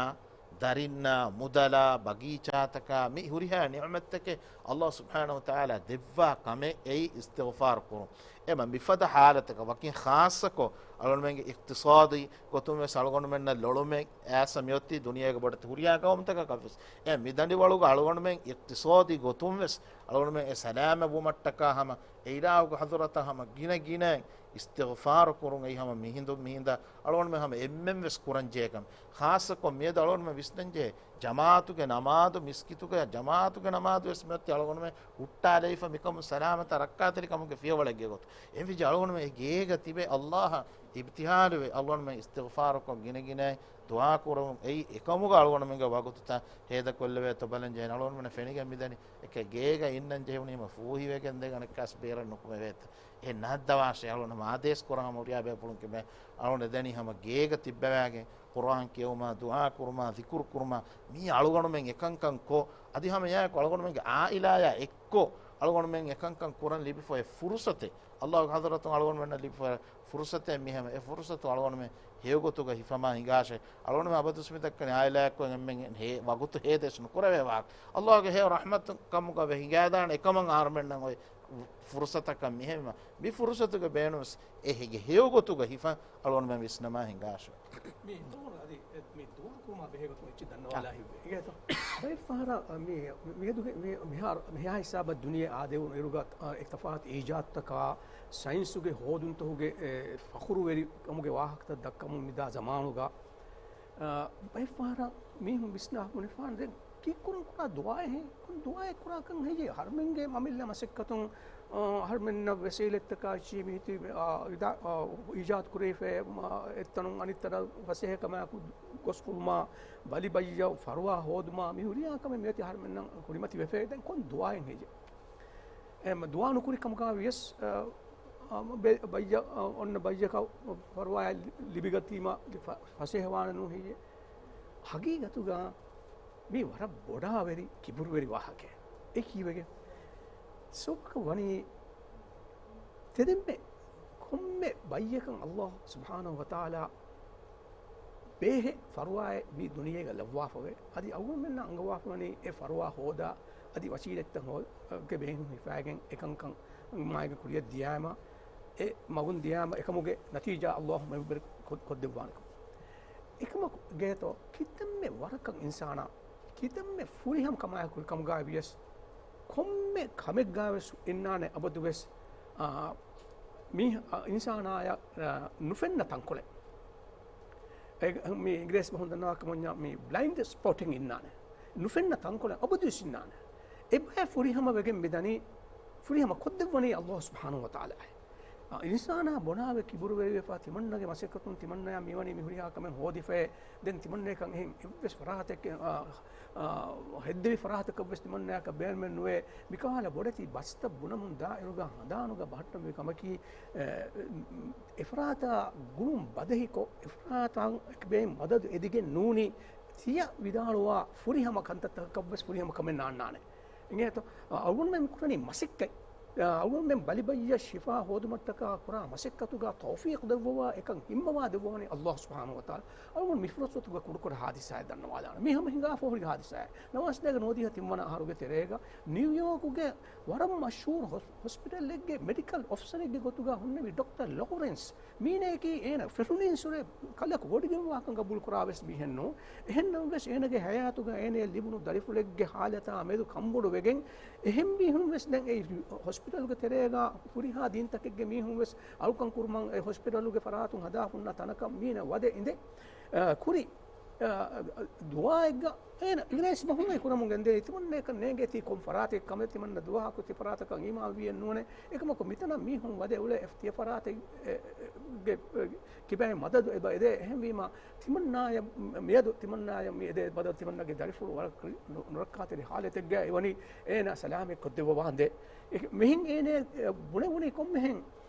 ދަރިންނާ، މުދަލާ، ބަގީޗާތަކާ، މި ހުރިހާ ނިޢުމަތްތަކެއް އަﷲ ސުބްޙާނަހު ވަތަޢާލާ ދެއްވާ ކަމެއް އެއީ އިސްތިޣްފާރު ކުރުން. އެމަ މިފަދަ ޙާލަތަކަށް ވަކިން ޚާއްޞަކޮށް އަޅުގަނޑުމެންގެ އިޤްތިޞާދީ ގޮތުން ވެސް އަޅުގަނޑުމެންނަށް ލޮޅުމެއް އައިސް މިއޮތީ ދުނިޔޭގެ ބޮޑެތި ހުރިހާ ޤައުމުތަކަކަށް ވެސް. އެ މި ދަނޑިވަޅުގަ އަޅުގަނޑުމެން އިޤްތިޞާދީ ގޮތުން ވެސް އަޅުގަނޑުމެން އެ ސަލާމަތް ވުމަށްޓަކާ ހަމަ އެ އިލާހުގެ ޙަޟްރަތަށް ހަމަ ގިނަ ގިނައިން އިސްތިޣްފާރު ކުރުން އެއީ ހަމަ މިހިނދު މިހިނދާ އަޅުގަނޑުމެން ހަމަ އެންމެން ވެސް ކުރަންޖެހޭ ކަމެއް. ޚާއްޞަކޮށް މިއަދު އަޅުގަނޑުމެން ވިސްނަންޖެހޭ، ޖަމާޢަތުގެ ނަމާދު، މިސްކިތުގެ ޖަމާޢަތުގެ ނަމާދު ވެސް މިއޮތީ އަޅުގަނޑުމެން ހުއްޓާލައިފަ މިކަމުން ސަލާމަތާ ރައްކާތެރިކަމުގެ ފިޔަވަޅެއްގެ ގޮތުން. އެހެންވެއްޖެ އަޅުގަނޑުމެން އެ ގޭގަ ތިބެ އަﷲއަށް އިބްތިހާލުވެ، އަޅުގަނޑުމެން އިސްތިޣްފާރުކޮށް ގިނަ ގިނައިން ދުޢާ ކުރަމުން އެއީ އެކަމުގަ އަޅުގަނޑުމެންގެ ވަގުތުތައް ހޭދަކޮށްލެވޭތޯ ބަލަން ޖެހޭނެ. އަޅުގަނޑުމެންނަށް ފެނިގެން މިދަނީ އެކަ ގޭގަ އިންނަން ޖެހުނީމަ ފޫހިވެގެން ދެން އަނެއްކާސް ބޭރަށް ނުކުމެވޭތަ؟ އެ ނަހައްދަވާށޭ އަޅުގަނޑު އާދޭސް ކުރަން ހަމަ ހުރިހާ ބޭފުޅުން ކިބައިން އަޅުގަނޑު ދެނީ ހަމަ ގޭގަ ތިއްބަވާގެން ޤުރްއާން ކިޔެވުމާ، ދުޢާ ކުރުމާ، ޛިކުރު ކުރުމާ، މީ އަޅުގަނޑުމެން އެކަންކަން ކޮށް، އަދި ހަމަ އެއާއެކު އަޅުގަނޑުމެންގެ ޢާއިލާޔާ އެއްކޮށް އަޅުގަނޑުމެން އެކަންކަން ކުރަން ލިބިފައި ފުރުޞަތެއް، އަﷲގެ ޙަޟްރަތުން އަޅުގަނޑުމެންނަށް ލިބިފައި ފުރުޞަތެއް މި ހަމަ އެ ފުރުޞަތު އަޅުގަނޑުމެން ހެޔޮގޮތުގަ ހިފަމާ ހިނގާށޭ. އަޅުގަނޑުމެން އަބަދުވެސް މި ދައްކަނީ ޢާއިލާއެއްކޮށް އެންމެން ހޭ ވަގުތު ހޭދަވެސް ނުކުރެވޭ ވާހަކަ. އަﷲގެ ހެޔޮ ރަޙްމަތު ކަމުގަ ވެ ހިނގާދާނެ އެކަމަށް އަހަރުމެންނަށް އޮތް ފުރުޞަތަކަށް މިހެން މި ފުރުޞަތުގެ ބޭނުންވެސް އެ ހެޔޮ ގޮތުގަ ހިފަން އަޅުގަނޑުމެން ވިސްނަމާ ހިނގާށޭ. މި ދޫނު އަދި މި ދޫނު ކުރުމާ ބެހޭ ގޮތުން އެއްޗެއް ދަންނަވާލާ ހިތްވޭ. އެގޭތޯ؟ ބައެއް ފަހަރަށް މި، މިއަދުގެ މި، މިހާރު، މިހާ ހިސާބަށް ދުނިޔެ އާދެވުނު އިރުގަ، އާ، އެ ތަފާތު އީޖާދުތަކާ ސައިންސުގެ ހޯދުންތަކުގެ، އެ، ފަޚުރުވެރިކަމުގެ ވާހަކަތައް ދައްކަމުން މިދާ ޒަމާނުގަ، އާ، ބައެއް ފަހަރަށް މީހުން ވިސްނާ ބުނެފާނެ ދެން ކީއްކުރަން ކުރާ ދުޢާއެއް ހޭ؟ ކޮން ދުޢާއެއް ކުރާކަން ހެއްޔޭ؟ އަހަރުމެންގެ މަމިއްލަ މަސައްކަތުން، އަހަރުމެންނަށް ވެސީލަތްތަކާ އެއްޗެހި މި ހިތި، އާ، އިދާ، އާ، އީޖާދު ކުރެވިފައި، އެއްތަނުން އަނެއްތަނަށް ފަސޭހަކަމާއެކު ގޮސްފުޅުމާ، ބަލި ބައްޔަށް ފަރުވާ ހޯދުމާ، މި ހުރިހާ ކަމެއް މިއޮތީ އަހަރުމެންނަށް ކުރިމަތިވެފައި. ދެން ކޮން ދުޢާއެއް ހެއްޔޭ؟ އެ، ދުޢާ ނުކުރި ކަމުގަ ވިޔަސް، އާ، އާ، ބެ-، ބައްޔަށް، އާ، އޮންނަ ބައްޔަކަށް ފަރުވާއެއް ލި-، ލިބިގަތީމަ ފަ-، ފަސޭހަވާނެ ނޫން ހެއްޔޭ؟ ހަގީގަތުގަ މީ ވަރަށް ބޮޑާވެރި، ކިބުރުވެރި ވާހަކައެއް. އެ ކީއްވެގެން؟ ސޯކަ ވަނީ ތެދެންމެ ކޮންމެ ބައްޔަކަށް އަﷲ ސުބްޙާނަހު ވަތަޢާލާ ބޭހެއް ފަރުވާއެއް މި ދުނިޔޭގަ ލައްވާފަވޭ. އަދި އަޅުގަނޑުމެންނަށް އަންގަވާފަވަނީ އެ ފަރުވާ ހޯދާ، އަދި ވަސީލަތްތައް ހޯ-، ގެ ބޭނުން ހިފާގެން އެކަންކަން މާގެ ކުރިއަށް ދިޔާމަ، އެ މަގުން ދިޔާމަ އެކަމުގެ ނަތީޖާ އައްލާހު މެންބަރު ކޮށް-، ކޮށްދެއްވާނެކަން. އެކަމަކު ގޭތޯ، ކިތަންމެ ވަރަކަށް އިންސާނާ، ކިތަންމެ ފުރިހަމަ ކަމާއެކު ކަމުގައި ވިޔަސް، ކޮންމެ ކަމެއްގައި ވެސް އިންނާނެ އަބަދު ވެސް، އާ، މީ، އާ، އިންސާނާޔަށް، އާ، ނުފެންނަ ތަންކޮޅެއް. އެ، މި އިނގިރޭސި ބަހުން ދަންނަވާ ކަމަށް މި ބްލައިންޑް ސްޕޮޓިން އިންނާނެ. ނުފެންނަ ތަންކޮޅެއް އަބަދުވެސް އިންނާނެ. އެބައި ފުރިހަމަ ވެގެން މިދަނީ، ފުރިހަމަ ކޮށްދެއްވަނީ އައްލާހު ސުބްޙާނަހު ވަތަޢާލާ. އާ، އިންސާނާ ބޮޑާވެ ކިބުރުވެރިވެފަ، ތިމަންނަގެ މަސައްކަތުން ތިމަންނަޔަށް މިވަނީ މި ހުރިހާ ކަމެއް ހޯދިފައޭ. ދެން ތިމަންނަޔަކަށް އެހެން އެއްވެސް ފަރާތެއް، އާ، އާ، ހެއްދެވި ފަރާތަކަށްވެސް ތިމަންނަޔަކަށް ބޭނުމެއް ނުވޭ. މިކަހަލަ ބޮޑެތި ބަސްތައް ބުނަމުން ދާއިރުގަ ހަނދާނުގަ ބަހައްޓަންވީ ކަމަކީ، އެ، އެފަރާތާ ގުޅުން ބަދަހިކޮށް، އެފަރާތާ ބޭން މަދަދު އެދިގެން ނޫނީ، ތިޔަ ވިދާޅުވާ ފުރިހަމަ ކަންތައްތަކަށްވެސް ފުރިހަމަ ކަމެއް ނާންނާނެ. އިނގޭތޯ؟ އަ، އަޅުގަނޑުމެން ކުރަނީ މަސައްކަތް. އަ، އަޅުގަނޑުމެން ބަލިބައްޔަށް ޝިފާ ހޯދުމަށްޓަކާ ކުރާ މަސައްކަތުގަ ތައުފީޤު ދެއްވަވާ އެކަން ހިންމަވާ ދެއްވަވަނީ އައްލާހު ސުބްޙާނަހު ވަތަޢާލާ. އަޅުގަނޑު މި ފުރުޞަތުގަ ކުޑަކުޑަ ހާދިސާއެއް ދަންނަވާލާނަން. މި ހަމަ ހިނގާފަ ހުރި ހާދިސާއެއް. ނަވާސް ދޭގެ ނުވަދިހަ ތިންވަނަ އަހަރުގެ ތެރޭގަ ނިއުޔޯކުގެ ވަރަށް މަޝްހޫރު ހޮސް-، ހޮސްޕިޓަލެއްގެ މެޑިކަލް އޮފިސަރެއްގެ ގޮތުގަ ހުންނެވި ޑޮކްޓަރ ލޯރެންސް. މީނައަކީ އޭނަ ފެށުނީންސުރެ ކަލަކު ވޮޑިގެންވާކަން ގަބޫލުކުރާވެސް މީހެއްނޫން. އެހެންނަމަވެސް އޭނަގެ ހަޔާތުގަ އޭނަޔަށް ލިބުނު ދަރިފުޅެއްގެ ހާލަތާ މެދު ކަންބޮޑުވެގެން، އެހެން މީހުންވެސް ދެން އެ ހޮސްޕިޓަލްގެ ތެރޭގަ ހުރިހާ ދީންތަކެއްގެ މީހުންވެސް އަޅުކަން ކުރުމަށް އެ ހޮސްޕިޓަލުގެ ފަރާތުން ހަދާ ހުންނަ ތަނަކަށް މީނަ ވަދެ އިނދެ، އަ، ކުރި، އަ، ދުޢާއެއްގަ އޭނަ އިނގިރޭސި ބަހުން އެ ކުރަމުން ގެންދޭ. ތިމަންނަޔަކަށް ނޭނގޭތީ ކޮން ފަރާތެއް ކަމެއް ތިމަންނަ ދުޢާކު ތި ފަރާތަކަށް އީމާން ވިއެއް ނޫނޭ. އެކަމަކު މިތަނަށް މީހުން ވަދެ އުޅޭ އެ ތިޔަ ފަރާތެއް، އެ، އެ، ގެ، އެ، ކިބައިން މަދަދު އެބަ އެދޭ. އެހެންވީމާ، ތިމަންނާޔަށް މިއަދު ތިމަންނާޔަށް މި އެދޭ މަދަދު ތިމަންނަގެ ދަރިފުޅު ވަރަށް ކްރި-، ނު-، ނުރައްކާތެރި ހާލަތެއްގައި އެވަނީ އޭނާ ސަލާމަތް ކޮށްދެއްވަވާނދޭ. އެ، މިހެން އޭނާ، އެ، ބުނެވުނީ ކޮންމެހެން،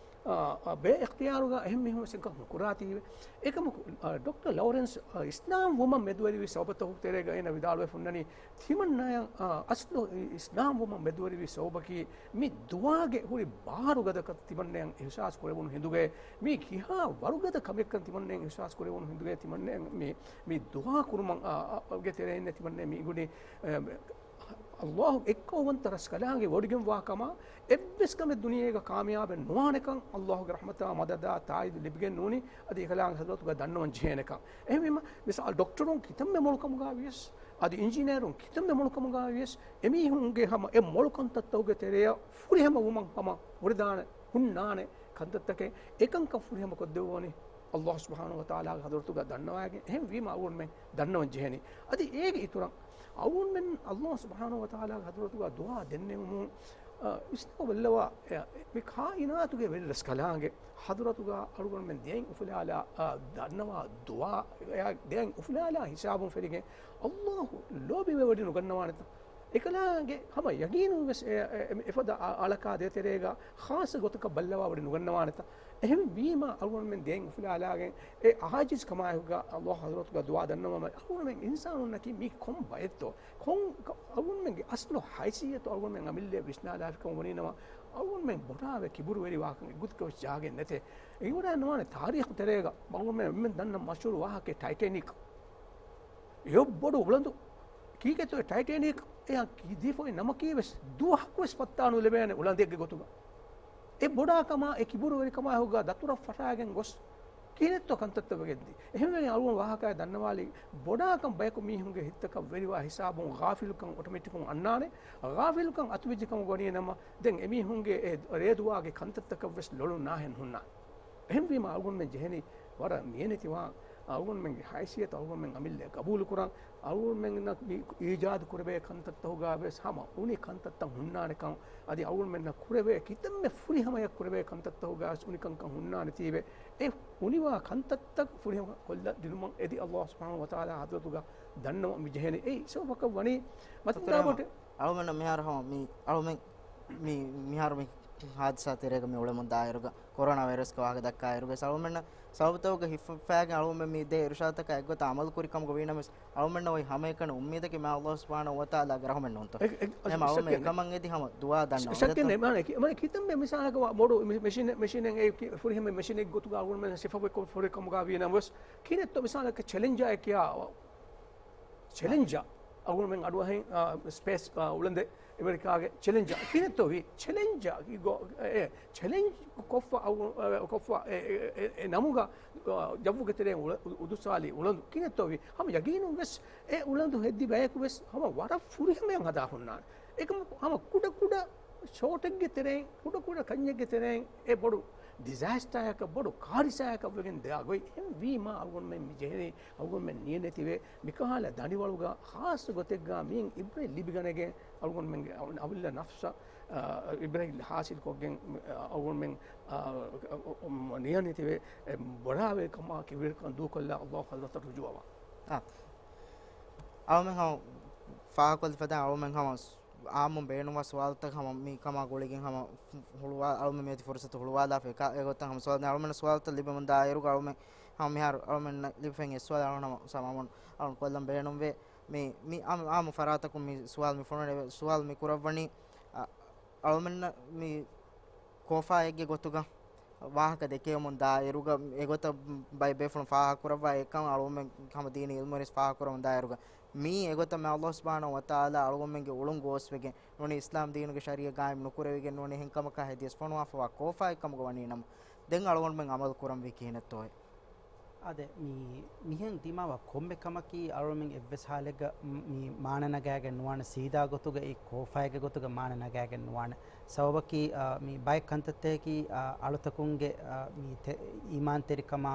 އާ، އާ، ބޭ އިޚްތިޔާރުގަ އެހެން މީހުން ވެސް އެކަން ނުކުރާތީވެ. އެކަމަކު، އާ، ޑޮކްޓަރ ލޯރެންސް، އާ، އިސްލާމް ވުމަށް މެދުވެރިވި ސަބަބުތަކުގެ ތެރޭގަ އޭނާ ވިދާޅުވެފަ ހުންނަނީ، ތިމަންނާޔަށް، އާ، އަސްލު އި-، އިސްލާމް ވުމަށް މެދުވެރިވި ސަބަބަކީ، މި ދުޢާގެ ހުރި ބާރުގަދަކަން ތިމަންނަޔަށް އިޙްސާސް ކުރެވުނު ހިނދުގައި، މީ ކިހާ ވަރުގަދަ ކަމެއްކަން ތިމަންނަޔަށް އިޙްސާސް ކުރެވުނު ހިނދުގައި، ތިމަންނަޔަށް މި، މި ދުޢާ ކުރުމަށް، އާ، އާ، ގެ ތެރެއިން ތިމަންނަޔަށް މި އިނގުނީ، އެ، އައްލާހު އެއްކައުވަންތަ ރަސްކަލާނގެ ވޮޑިގެންވާ ކަމާ، އެއްވެސް ކަމެއް ދުނިޔޭގަ ކާމިޔާބެއް ނުވާނެކަން، އައްލާހުގެ ރަޙްމަތާ މަދަދާ ތާއީދު ލިބިގެން ނޫނީ، އަދި އެކަލާނގެ ޙަޟްރަތުގަ ދަންނަވަން ޖެހޭނެކަން. އެހެންވީމަ، މިސާލް، ޑޮކްޓަރުން ކިތަންމެ މޮޅު ކަމުގައި ވިޔަސް، އަދި އިންޖިނޭރުން ކިތަންމެ މޮޅު ކަމުގައި ވިޔަސް، އެމީހުންގެ ހަމަ އެ މޮޅު ކަންތައްތަކުގެ ތެރެއަށް ފުރިހަމަ ވުމަށް ހަމަ ހުރެދާނެ، ހުންނާނެ ކަންތައްތަކެއް އެކަންކަން ފުރިހަމަ ކޮށްދެއްވަވަނީ އައްލާހު ސުބްޙާނަހު ވަތަޢާލާގެ ޙަޟްރަތުގަ ދަންނަވައިގެން. އެހެންވީމަ އަޅުގަނޑުމެން ދަންނަވަން ޖެހެނީ. އަދި އޭގެ އިތުރަށް އަޅުގަނޑުމެން އައްލާހު ސުބްޙާނަހު ވަތަޢާލާގެ ޙަޟްރަތުގަ ދުޢާ ދެންނެވުމުން، އަ، ވިސްނަވާ ބައްލަވާ، އެ، މި ކާއިނާތުގެ ވެރިރަސްކަލާނގެ ޙަޟްރަތުގަ އަޅުގަނޑުމެން ދެއިން އުފުލާލާ، އަ، ދަންނަވާ ދުޢާ، އެ، ދެއިން އުފުލާލާ ހިސާބުން ފެށިގެން އައްލާހު ލޯބިވެވޮޑި ނުގަންނަވާނެތަ؟ އެކަލާނގެ ހަމަ ޔަގީނުން ވެސް އެ، އެ، އެ، އެފަދަ އަ-، އަޅަކާ ދޭތެރޭގަ ޚާއްޞަ ގޮތަކަށް ބައްލަވާ ވޮޑި ނުގަންނަވާނެތަ؟ އެހެން ވީމާ އަޅުގަނޑުމެން ދެއިން އުފުލާލާގެން އެ އާޖިޒް ކަމާއެކުގަ އައްލާހު ޙަޟްރަތުގަ ދުޢާ ދަންނަވަމަ، އަޅުގަނޑުމެން އިންސާނުންނަކީ މީ ކޮން ބައެއްތޯ؟ ކޮން، ކަ-، އަޅުގަނޑުމެންގެ އަސްލު ހައިސިއްޔަތު އަޅުގަނޑުމެން އަމިއްލައަށް ވިސްނާލާފިކަމަށް ވަނީނަމަ، އަޅުގަނޑުމެން ބޮޑާވެ ކިބުރުވެރިވާކަން އެއްގޮތަކަށް ވެސް ޖާގައެއް ނެތޭ. އެ އިވުރާ ނުވާނެ ތާރީޚު ތެރޭގަ އަޅުގަނޑުމެން އެންމެން ދަންނަ މަޝްހޫރު ވާހަކަ ޓައިޓޭނިކް. އެއޮ ބޮޑު އުޅަނދު. ކީކޭތޯ ޓައިޓޭނިކް އެއާ ކީ ދީފައި ނަމަކީ ވެސް ދުވަހަކު ވެސް ފައްތާ ނުލެވޭނެ އުޅަނދެއްގެ ގޮތުގަ. އެ ބޮޑާ ކަމާ އެ ކިބުރުވެރިކަމާ ހުގާ ދަތުރަށް ފަށާގެން ގޮސް ކިހިނެއްތޯ ކަންތައްތައް ވެގެންދީ. އެހެންވެގެން އަޅުގަނޑު ވާހަކައެއް ދަންނަވާލީ، ބޮޑާކަން ބަޔަކު މީހުންގެ ހިތްތަކަށް ވެރިވާ ހިސާބުން ޣާފިލުކަން އޮޓޮމެޓިކުން އަންނާނެ. ޣާފިލުކަން އަތުވެއްޖެ ކަމަށް ވަނީ ނަމަ، ދެން އެމީހުންގެ އެ ރޭދުވާގެ ކަންތައްތަކަށް ވެސް ލޮޅުން ނާހެން ހުންނާނެ. އެހެންވީމަ އަޅުގަނޑުމެން ޖެހެނީ ވަރަށް މިޔަނިތިވާން، އަޅުގަނޑުމެންގެ ހައިސިއްޔަތު އަޅުގަނޑުމެން އަމިއްލަ ގަބޫލުކުރަން، އަޅުގަނޑުމެންނަށް މި އީޖާދު ކުރެވޭ ކަންތައްތަކުގަ ވެސް ހަމަ އުނި ކަންތައްތައް ހުންނާނެކަން، އަދި އަޅުގަނޑުމެންނަށް ކުރެވޭ ކިތަންމެ ފުރިހަމަޔަށް ކުރެވޭ ކަންތައްތަކުގަ ވެސް އުނިކަންކަން ހުންނާނެތީވެ، އެ އުނިވާ ކަންތައްތައް ފުރިހަމަ ކޮށްލަ ދިނުމަށް އެދި އައްލާހު ސުބްޙާނަހު ވަތަޢާލާ ޙަޟްރަތުގަ ދަންނަވަން މި ޖެހޭނެ. އެއީ ސަބަބަކަށް ވަނީ މަތިން ދާބޮޓެ. އަޅުމެންނަށް މިހާރު ހަމަ މި އަޅުމެން މި މިހާރު މި ހާދިސާ ތެރޭގަ މި އުޅެމުން ދާއިރުގަ، ކޮރޯނާ ވައިރަސްގެ ވާހަކަ ދައްކާއިރުގަ، އަޅުމެންނަށް ސަބަބުތަކުގަ ހިފައިގެން އަޅުމެން މި ދޭ އިރުޝާދުތަކާ އެއްގޮތަށް އަމަލު ކުރި ކަމުގަ ވީނަމަވެސް، އަޅުމެންނަށް އޮތް ހަމައެކަނި އުއްމީދަކީ މާ އައްލާހު ސުބްޙާނަހޫ ވަތަޢާލާގެ ރަޙުމަތް ނޫންތޯ؟ އެ، އެ، އެހެން އަޅުމެން ޝައްކެއް ނެތް. އެކަމަށް އެދި ހަމަ ދުޢާ ދަންނަވަން. ޝައްކެއް ނެތް. މާނަ ކި-، މާނަ ކިތަންމެ މިސާލަކަށް ވާ ބޮޑު މި-، މެޝިނެއް، މެޝިނެއް އެ ކި-، ފުރިހަމަ މެޝިނެއް ގޮތުގަ އަޅުގަނޑުމެން ސިފަ ކޮށް ފުރި ކަމުގަ ވީނަމަވެސް، ކިހިނެއްތޯ މިސާލަކަށް ޗެލެންޖާއެއް ކިޔާ ޗެލެންޖާ އަޅުގަނޑުމެން އަޑުއަހަން، އާ، ސްޕޭސް، އާ، އުޅަނދެއް އެމެރިކާގެ ޗެލެންޖާ ކިހިނެއްތޯ ވީ؟ ޗެލެންޖާ އެ، އެ، ޗެލެންޖް ކޮށްފަ އަޅު-، އެ، ކޮށްފަ އެ، އެ، އެ، އެ ނަމުގަ، އާ، ޖައްވުގެ ތެރެއިން އުޅ-، އު-، އުދުސާލި އުޅަނދު ކިހިނެއްތޯ ވީ؟ ހަމަ ޔަގީނުން ވެސް އެ އުޅަނދު ހެއްދި ބަޔަކު ވެސް ހަމަ ވަރަށް ފުރިހަމަޔަށް ހަދާ ހުންނާނެ. އެކަމަކު ހަމަ ކުޑަ ކުޑަ ޝޯޓެއްގެ ތެރެއިން، ކުޑަ ކުޑަ ކަންޏެއްގެ ތެރެއިން އެ ބޮޑު ޑިޒާސްޓާއަކަށް، ބޮޑު ކާރިސާއަކަށް ވެގެން ދާ ގޮތް. އެހެން ވީމާ އަޅުގަނޑުމެން މި ޖެހެނީ، އަޅުގަނޑުމެން ނިޔަތް ނެތިވެ، މިކަހަލަ ދަނޑިވަޅުގަ ޚާއްޞަ ގޮތެއްގަ މިއިން އިބްރަތް ލިބިގަނެގެން އަޅުގަނޑުމެންގެ އަމިއްލަ ނަފްސަށް، އާ، އިބްރަތް ހާސިލްކޮށްގެން، އަޅުގަނޑުމެން، އާ، ނިޔަތް ނެތިވެ، އެ، ބޮޑާވެރިކަމާ ކިބިރުކަން ދޫކޮށްލާ އައްލާހު ޙަޟްރަތަށް ރުޖޫޢަވާ. އާ. އަޅުމެން ހަމަ ފާހަގަކޮށްލި ފަދައިން އަޅުމެން ހަމަ ސް-، އާއްމުން ބޭނުންވާ ސުވާލުތައް ހަމަ މި ކަމާ ގުޅިގެން ހަމަ ހުޅުވާ، އަޅުމެން މިއޮތީ ފުރުސަތު ހުޅުވާލާފަ އެކާ، އެގޮތަށް ހަމަ ސުވާލު ދެން އަޅުމެން ސުވާލުތައް ލިބެމުން ދާއިރުގަ އަޅުމެން ހަމަ މިހާރު އަޅުމެންނަށް ލިބިފައި އެއް ސުވާލެއް އަޅުން ހަމަ ސަމާމުން އަޅުން ކޮށްލަން ބޭނުންވޭ. މި، މި އާ-، އާއްމު ފަރާތަކުން މި ސުވާލު މި ފޮނުވަނީ، ސުވާލު މި ކުރައްވަނީ، އަ، އަޅުމެންނަށް މި ކޯފާއެއްގެ ގޮތުގަ ވާހަކަ ދެކެވެމުން ދާއިރުގަ، އެގޮތަށް ބައެއް ބޭފުޅުން ފާހަގަކުރައްވާ އެކަން އަޅުމެން ހަމަ ދީނީ އިލްމުވެރިން ފާހަގަކުރަމުން ދާއިރުގަ، މީ އެގޮތަށް މި އައްލާހު ސުބްޙާނަހޫ ވަތަޢާލާ އަޅުގަނޑުމެންގެ އުޅުން ގޯސްވެގެން ނޫނީ އިސްލާމް ދީނުގެ ޝަރީޢަތް ގާއިމް ނުކުރެވިގެން ނޫނީ އެހެން ކަމަކާ ހެދިޔަސް ފޮނުވާފަވާ ކޯފާއެއް ކަމުގަ ވަނީ ނަމަ، ދެން އަޅުގަނޑުމެން އަމަލު ކުރަންވީ ކިހިނެއްތޯއޭ؟ އާދެ، މި، މިހެން ދިމާވާ ކޮންމެ ކަމަކީ އަޅުމެން އެއްވެސް ހާލެއްގަ މި މާނަ ނަގާގެން ނުވާނެ، ސީދާ ގޮތުގައި ކޯފާއެއްގެ ގޮތުގަ މާނަ ނަގާގެން ނުވާނެ. ސަބަބަކީ، އާ، މި ބައެއް ކަންތައްތަކަކީ، އާ، އަޅުތަކުންގެ، އާ، މި ތެ-، އީމާންތެރިކަމާ،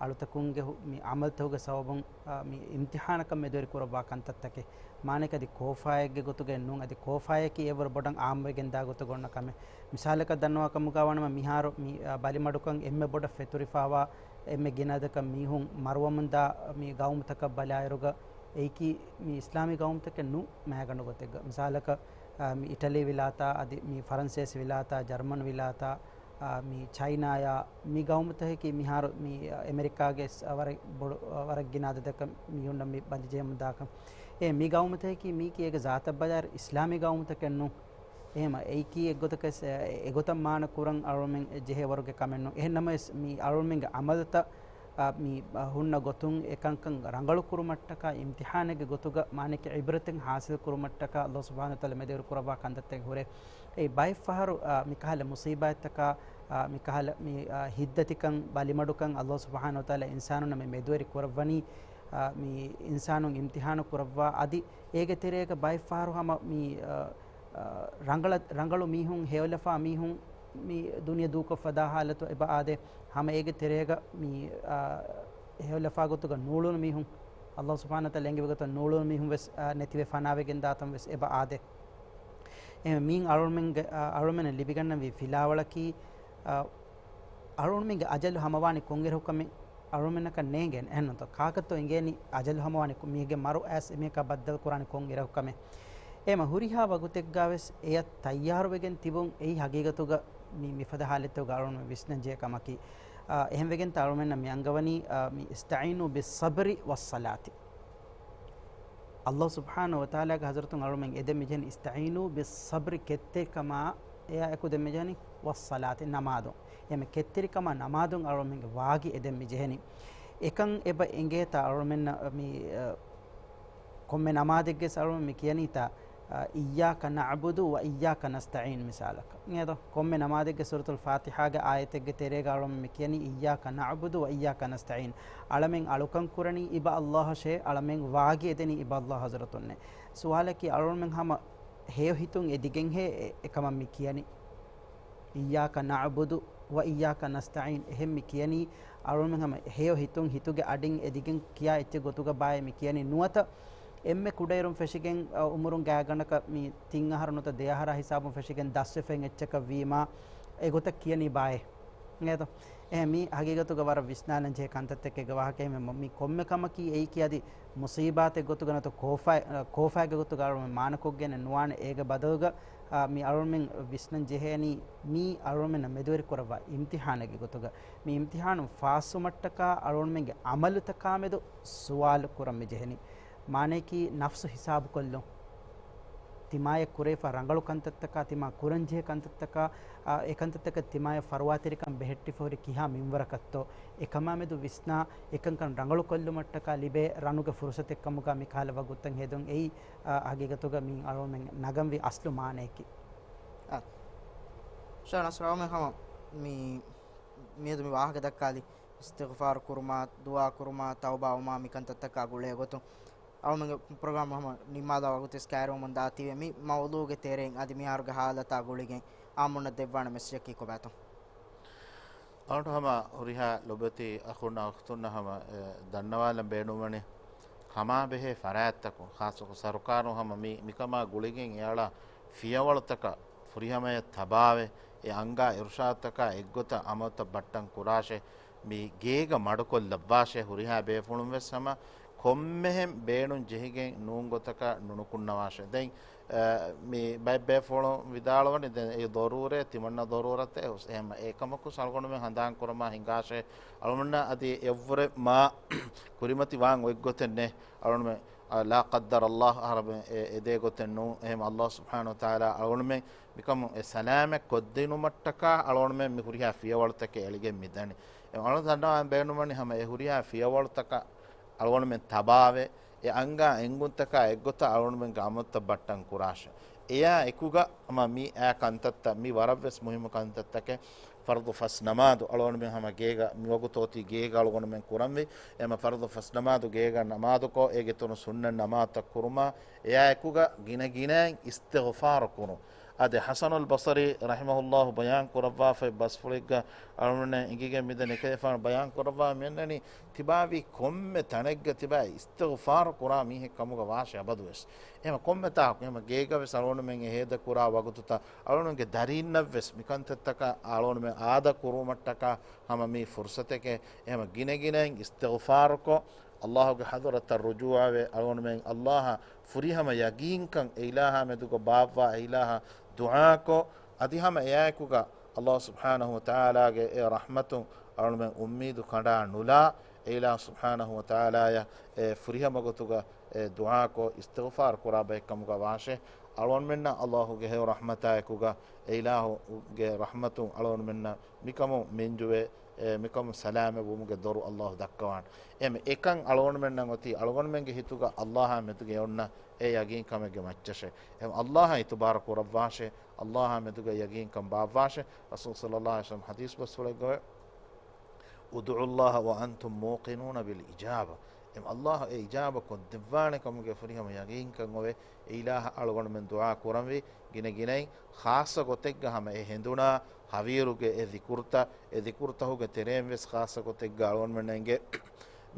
އަޅުތަކުންގެ ހު-، މި އަމަލުތަކުގެ ސަބަބުން، އާ، މި އިމްތިޙާނަކަށް މެދުވެރި ކުރައްވާ ކަންތައްތަކެއް. މާނައަކީ އަދި ކޯފާއެއްގެ ގޮތުގައެއް ނޫން، އަދި ކޯފާއަކީ އެވަރު ބޮޑަށް އާއްމުވެގެން ދާ ގޮތަށް އޮންނަ ކަމެއް. މިސާލަކަށް ދަންނަވާ ކަމުގަ ވާނަމަ، މިހާރު މި، އާ، ބަލިމަޑުކަން އެންމެ ބޮޑަށް ފެތުރިފަވާ އެންމެ ގިނަ އަދަދަކަށް މީހުން މަރުވަމުންދާ މި ގައުމުތަކަށް ބަލާއިރުގަ، އެއީކީ މި އިސްލާމީ ގައުމުތަކެއް ނޫން މައިގަނޑު ގޮތެއްގަ. މިސާލަކަށް، އާ، މި އިޓަލީ ވިލާތާ، އަދި މި ފަރަންސޭސި ވިލާތާ، ޖަރްމަން ވިލާތާ، އާ، މި ޗައިނާޔާ، މި ގައުމުތަކަކީ މިހާރު މި، އާ، އެމެރިކާގެ ވަރަށް ބޮޑު، ވަރަށް ގިނަ އަދަދަކަށް މީހުންނަށް މި ބަލިޖެހެމުންދާކަން. އެ މި ގައުމުތަކަކީ މީކީ އޭގެ ޒާތަށް ބަލާއިރު އިސްލާމީ ގައުމުތަކެއް ނޫން. އެހެމަ އެއީކީ އެއްގޮތަކަށް އެ-، އެގޮތަށް މާނަ ކުރަން އަޅުމެން ޖެހޭ ވަރުގެ ކަމެއް ނޫން. އެހެން ނަމަވެސް، މި އަޅުމެންގެ އަމަލުތައް، އާ، މި، އާ، ހުންނަ ގޮތުން އެކަންކަން ރަނގަޅު ކުރުމަށްޓަކާ، އިމްތިޙާނެއްގެ ގޮތުގަ މާނައަކީ ޢިބްރަތެއް ޙާޞިލް ކުރުމަށްޓަކާ އައްލާހު ސުބްޙާނަހޫ ވަތަޢާލާ މެދުވެރި ކުރައްވާ ކަންތައްތަކެއް ހުރޭ. އެ ބައެއް ފަހަރު، އާ، މިކަހަލަ މުޞީބާތްތަކާ، އާ، މިކަހަލަ މި، އާ، ހިތްދަތިކަން، ބަލިމަޑުކަން އައްލާހު ސުބްޙާނަހޫ ވަތަޢާލާ އިންސާނުންނަށް މި މެދުވެރި ކުރައްވަނީ، އާ، މި އިންސާނުން އިމްތިޙާނު ކުރައްވާ، އަދި އޭގެ ތެރޭގަ ބައެއް ފަހަރު ހަމަ މި، އާ، އާ، ރަނގަޅަ-، ރަނގަޅު މީހުން ހެޔޮލަފާ މީހުން މި ދުނިޔެ ދޫކޮށްފަ ދާ ހާލަތު އެބަ އާދޭ. ހަމަ އޭގެ ތެރޭގަ މި، އާ، ހެޔޮލަފާ ގޮތުގަ ނޫޅުނު މީހުން، އައްލާހު ސުބްޙާނަހޫ ވަތަޢާލާ އެންގެވި ގޮތަށް ނޫޅުނު މީހުން ވެސް، އާ، ނެތިވެ ފަނާވެގެން ދާތަން ވެސް އެބަ އާދޭ. އެހެން މީން އަޅުމެންގެ، އާ، އަޅުމެންނަށް ލިބިގަންނަވި ފިލާވަޅަކީ، އާ، އަޅުމެންގެ އަޖަލު ހަމަވާނީ ކޮންއިރަކު ކަމެއް އަޅުމެންނަކަށް ނޭނގޭނެ. އެހެންނުތޯ؟ ކާކަށްތޯ އިނގޭނީ އަޖަލު ހަމަވާނީ ކޮ-، މީހެއްގެ މަރު އައިސް އެމީހަކާ ބައްދަލު ކުރާނީ ކޮންއިރަކު ކަމެއް؟ އެހެމަ ހުރިހާ ވަގުތެއްގާވެސް އެޔަށް ތައްޔާރުވެގެން ތިބުން އެއީ ހަގީގަތުގަ މި، މިފަދަ ހާލަތެއްގަ އަޅުމެން ވިސްނަންޖެހޭ ކަމަކީ. އާ، އެހެންވެގެންތޯ އަޅުމެންނަށް މި އަންގަވަނީ، އާ، މި، "اسْتَعِينُوا بِالصَّبْرِ وَالصَّلَاةِ". އައްލާހު ސުބްޙާނަހޫ ވަތަޢާލާގެ ޙަޟްރަތުން އަޅުމެން އެދެން މިޖެހެނީ، "اسْتَعِينُوا بِالصَّبْرِ" ކެތްތެރިކަމާ، އެއާ އެކު ދެން މިޖެހެނީ، "وَالصَّلَاةِ" ނަމާދުން. އެމެ ކެތްތެރިކަމާ ނަމާދުން އަޅުމެންގެ ވާގި އެދެން މިޖެހެނީ. އެކަން އެބަ އެނގޭތާ އަޅުމެންނަށް މި، އަ، ކޮންމެ ނަމާދެއްގެސް އަޅުމެން މި ކިޔަނީތާ، އަ، "إِيَّاكَ نَعْبُدُ وَإِيَّاكَ نَسْتَعِينُ" މިސާލަކަށް. އެދޯ، ކޮންމެ ނަމާދެއްގެ ސޫރަތުލް ފާތިޙާގެ އާޔަތެއްގެ ތެރޭގަ އަޅުމެން މި ކިޔަނީ، "إِيَّاكَ نَعْبُدُ وَإِيَّاكَ نَسْتَعِينُ" އަޅަމެން އަޅުކަން ކުރަނީ އިބަ އައްލާހަށޭ، އަޅަމެން ވާގި އެދެނީ އިބަ އައްލާހު ޙަޟްރަތުންނޭ. ސުވާލަކީ އަޅުމެން ހަމަ ހެޔޮ ހިތުން އެދިގެންހޭ އެ-، އެކަމަށް މި ކިޔަނީ. "إِيَّاكَ نَعْبُدُ وَإِيَّاكَ نَسْتَعِينُ" އެހެން މި ކިޔަނީ، އަޅުމެން ހަމަ ހެޔޮ ހިތުން ހިތުގެ އަޑިން އެދިގެން ކިޔާ އެއްޗެއް ގޮތުގަ ބާއޭ މި ކިޔަނީ. ނުވަތަ އެންމެ ކުޑައިރުން ފެށިގެން، އަ، އުމުރުން ގާތްގަނޑަކަށް މި ތިން އަހަރު ނުވަތަ ދެ އަހަރާ ހިސާބުން ފެށިގެން ދަސްވެފައި އެއްޗަކަށް ވީމާ، އެގޮތަށް ކިޔަނީ ބާއޭ. އޭތޯ؟ އެހެން މީ ހަގީގަތުގަ ވަރަށް ވިސްނާލަން ޖެހޭ ކަންތައްތަކެއްގެ ވާހަކައެއް. މި ކޮންމެ ކަމަކީ އެއީކީ އަދި މުސީބާތެއް ގޮތުގަ ނަތޯ ކޯފާ-، ކޯފާގެ ގޮތުގަ އަޅުގަނޑު މާނަކޮށްގެން ނުވާނެ. އޭގެ ބަދަލުގަ، އާ، މި އަޅުގަނޑުމެން ވިސްނަން ޖެހޭނީ މީ އަޅުގަނޑުމެންނަށް މެދުވެރި ކުރައްވާ އިމްތިހާނެއްގެ ގޮތުގަ. މި އިމްތިހާނު ފާސްވުމަށްޓަކާ އަޅުގަނޑުމެންގެ އަމަލުތަކާމެދު ސުވާލު ކުރަން މި ޖެހެނީ. މާނަޔަކީ ނަފްސު ހިސާބުކޮށްލުން. ތިމާޔަށް ކުރެވިފަ ރަނގަޅު ކަންތައްތަކާ، ތިމާ ކުރަންޖެހޭ ކަންތައްތަކާ، އާ، އެ ކަންތައްތަކަށް ތިމާޔަށް ފަރުވާތެރިކަން ބެހެއްޓިފަހުރި ކިހާ މިންވަރަކަށްތޯ، އެކަމާމެދު ވިސްނާ، އެކަންކަން ރަނގަޅުކޮށްލުމަށްޓަކާ ލިބޭ ރަނުގެ ފުރުސަތެއްކަމުގަ މިކަހަލަ ވަގުތުތައް ހެދުން އެއީ، އާ، ހަގީގަތުގަ މި އަޅުގަނޑުމެން ނަގަންވީ އަސްލު މާނަޔަކީ. އާ. ޝާ ނަސްރާމެ ހަމަ މި، މިއަދު މި ވާހަކަ ދައްކާލި އިސްތިޣްފާރު ކުރުމާ، ދުޢާ ކުރުމާ، ތައުބާވުމާ މި ކަންތައްތަކާ ގުޅޭ ގޮތުން އަޅުމެންގެ ޕްރޮގްރާމް ހަމަ ނިންމާލާ ވަގުތުވެސް ކައިރިވަމުން ދާތީވެ، މި މައުޟޫގެ ތެރެއިން އަދި މިހާރުގެ ހާލަތާ ގުޅިގެން އާއްމުންނަށް ދެއްވާނެ މެސެޖަކީ ކޮބާތޯ؟ އަޅުގަނޑު ހަމަ ހުރިހާ ލޮބުވެތި އަޚުންނާ އުޚްތުންނަށް ހަމަ، އެ، ދަންނަވާލަން ބޭނުންވަނީ، ކަމާ ބެހޭ ފަރާތްތަކުން، ޚާއްޞަކޮށް ސަރުކާރުން ހަމަ މި، މިކަމާ ގުޅިގެން އެއަޅާ ފިޔަވަޅުތަކަށް ފުރިހަމަޔަށް ތަބާވެ، އެ އަންގާ އިރުޝާދުތަކާ އެއްގޮތަށް އަމަލުތައް ބައްޓަން ކުރާށޭ. މި ގޭގަ މަޑުކޮށްލައްވާށޭ. ހުރިހާ ބޭފުޅުން ވެސް ހަމަ ކޮންމެހެން ބޭނުން ޖެހިގެން ނޫން ގޮތަކަށް ނުނުކުންނަވާށޭ. ދެން، އަ، މި ބައެއް ބޭފުޅުން ވިދާޅުވަނީ ދެން އެ ޟަރޫރަތް ތިމަންނަ ޟަރޫރަތެއް ހުސް. އެހެން އެކަމަކު އަޅުގަނޑުމެން ހަނދާން ކުރަމާ ހިނގާށޭ. އަޅުގަނޑަށް އަދި އެއްވުރެ މާ ކުރިމަތި ވާން އޮތް ގޮތެއް ނެތް. އަޅުގަނޑުމެން، އަ، ލާ ޤައްދަރަ ﷲ އަހަރަމެން އެ، އެދޭ ގޮތެއް ނޫން. އެހެން ﷲ ސުބްޙާނަހޫ ވަތަޢާލާ އަޅުގަނޑުމެން މިކަމުން އެ ސަލާމަތް ކޮށްދިނުމަށްޓަކާ އަޅުގަނޑުމެން މި ހުރިހާ ފިޔަވަޅުތަކެއް އެޅިގެން މިދަނީ. އެ އަޅުގަނޑު ދަންނަވާން ބޭނުންވަނީ ހަމަ އެ ހުރިހާ ފިޔަވަޅުތަކަށް އަޅުގަނޑުމެން ތަބާވެ، އެ އަންގާ އެންގުންތަކާ އެއްގޮތަށް އަޅުގަނޑުމެންގެ އަމަލުތައް ބައްޓަން ކުރާށޭ. އެޔާ އެކުގަ ހަމަ މި އާ ކަންތައްތައް، މި ވަރަށްވެސް މުހިއްމު ކަންތައްތަކެއް، ފަރުޟު ފަސް ނަމާދު އަޅުގަނޑުމެން ހަމަ ގޭގަ، މިވަގުތު އޮތީ ގޭގަ އަޅުގަނޑުމެން ކުރަންވީ. އެހެން ފަރުޟު ފަސް ނަމާދު ގޭގަ ނަމާދުކޮށް، އޭގެ އިތުރުން ސުންނަތް ނަމާދުތައް ކުރުމާ، އެޔާ އެކުގަ ގިނަ ގިނައިން އިސްތިޣްފާރު ކުރުން. އާދެ، ޙަސަނުލް ބަޞްރީ ރަޙިމަހުﷲ ބަޔާން ކުރައްވާފައި ބަސްފުޅެއްގަ އަޅުގަނޑުމެން އިނގިގެން މިދަނީ އެކަލޭގެފާނު ބަޔާން ކުރައްވާ މިއަންނަނީ، ތިބާވީ ކޮންމެ ތަނެއްގަ ތިބާ އިސްތިޣްފާރު ކުރާ މީހެއް ކަމުގަ ވާށޭ އަބަދުވެސް. އެހެން ކޮންމެ ތާކު، އެހެން ގޭގަ ވެސް އަޅުގަނޑުމެން އެ ހޭދަ ކުރާ ވަގުތުތައް އަޅުގަނޑުގެ ދަރީންނަށް ވެސް މިކަންތައްތަކަށް އަޅުގަނޑުމެން އާދަ ކުރުމަށްޓަކާ ހަމަ މީ ފުރުޞަތެކޭ. އެހެން ގިނަ ގިނައިން އިސްތިޣްފާރުކޮށް، ﷲ ގެ ޙަޟްރަތަށް ރުޖޫޢަވެ، އަޅުގަނޑުމެން ﷲ އަށް ފުރިހަމަ ޔަގީންކަން އެ އިލާހާ މެދުގަ ބާއްވާ، އެ އިލާހަށް ދުޢާކޮށް، އަދި ހަމަ އެއާއެކުގަ ﷲ ސުބްޙާނަހޫ ވަތަޢާލާގެ އެ ރަޙްމަތުން އަޅުގަނޑުމެން އުއްމީދު ކަނޑާ ނުލާ، އެ އިލާހު ސުބްޙާނަހޫ ވަތަޢާލާޔަށް އެ ފުރިހަމަ ގޮތުގަ އެ ދުޢާކޮށް، އިސްތިޣްފާރު ކުރާ ބައެއްކަމުގަ ވާށޭ. އަޅުގަނޑުމެންނަށް ﷲ ގެ ހެޔޮ ރަޙްމަތާއެކުގަ އެ އިލާހުގެ ރަޙްމަތުން އަޅުގަނޑުމެންނަށް މިކަމުން މިންޖުވެ، އެ، މިކަމުން ސަލާމަތް ވުމުގެ ދޮރު ﷲ ދައްކަވާނެ. އެމެ އެކަން އަޅުގަނޑުމެންނަށް އޮތީ އަޅުގަނޑުމެންގެ ހިތުގަ ﷲ އާ މެދުގަ އޮންނަ އެ ޔަގީންކަމެއްގެ މައްޗަށޭ. އެމެ ﷲ އަށް އިތުބާރު ކުރައްވާށޭ، ﷲ އާ މެދުގަ ޔަގީންކަން ބާއްވާށޭ. ރަސޫލު ޞައްލައްލާހު ޢަލައިހި ވަސައްލަމް ޙަދީޘް ބަސްފުޅެއްގައި، ادعوا الله وأنتم موقنون بالإجابة. އެމެ ﷲ އެ އިޖާބަ ކޮށްދެއްވާނެ ކަމުގެ ފުރިހަމަ ޔަގީންކަން އޮވޭ. އެ އިލާހަށް އަޅުގަނޑުމެން ދުޢާ ކުރަންވީ ގިނަ ގިނައިން، ޚާއްޞަ ގޮތެއްގަ ހަމަ އެ ހެނދުނާ ހަވީރުގެ އެ ޛިކުރުތައް، އެ ޛިކުރުތަހުގެ ތެރެއިން ވެސް ޚާއްޞަ ގޮތެއްގަ އަޅުގަނޑުމެންނަށް އެނގޭ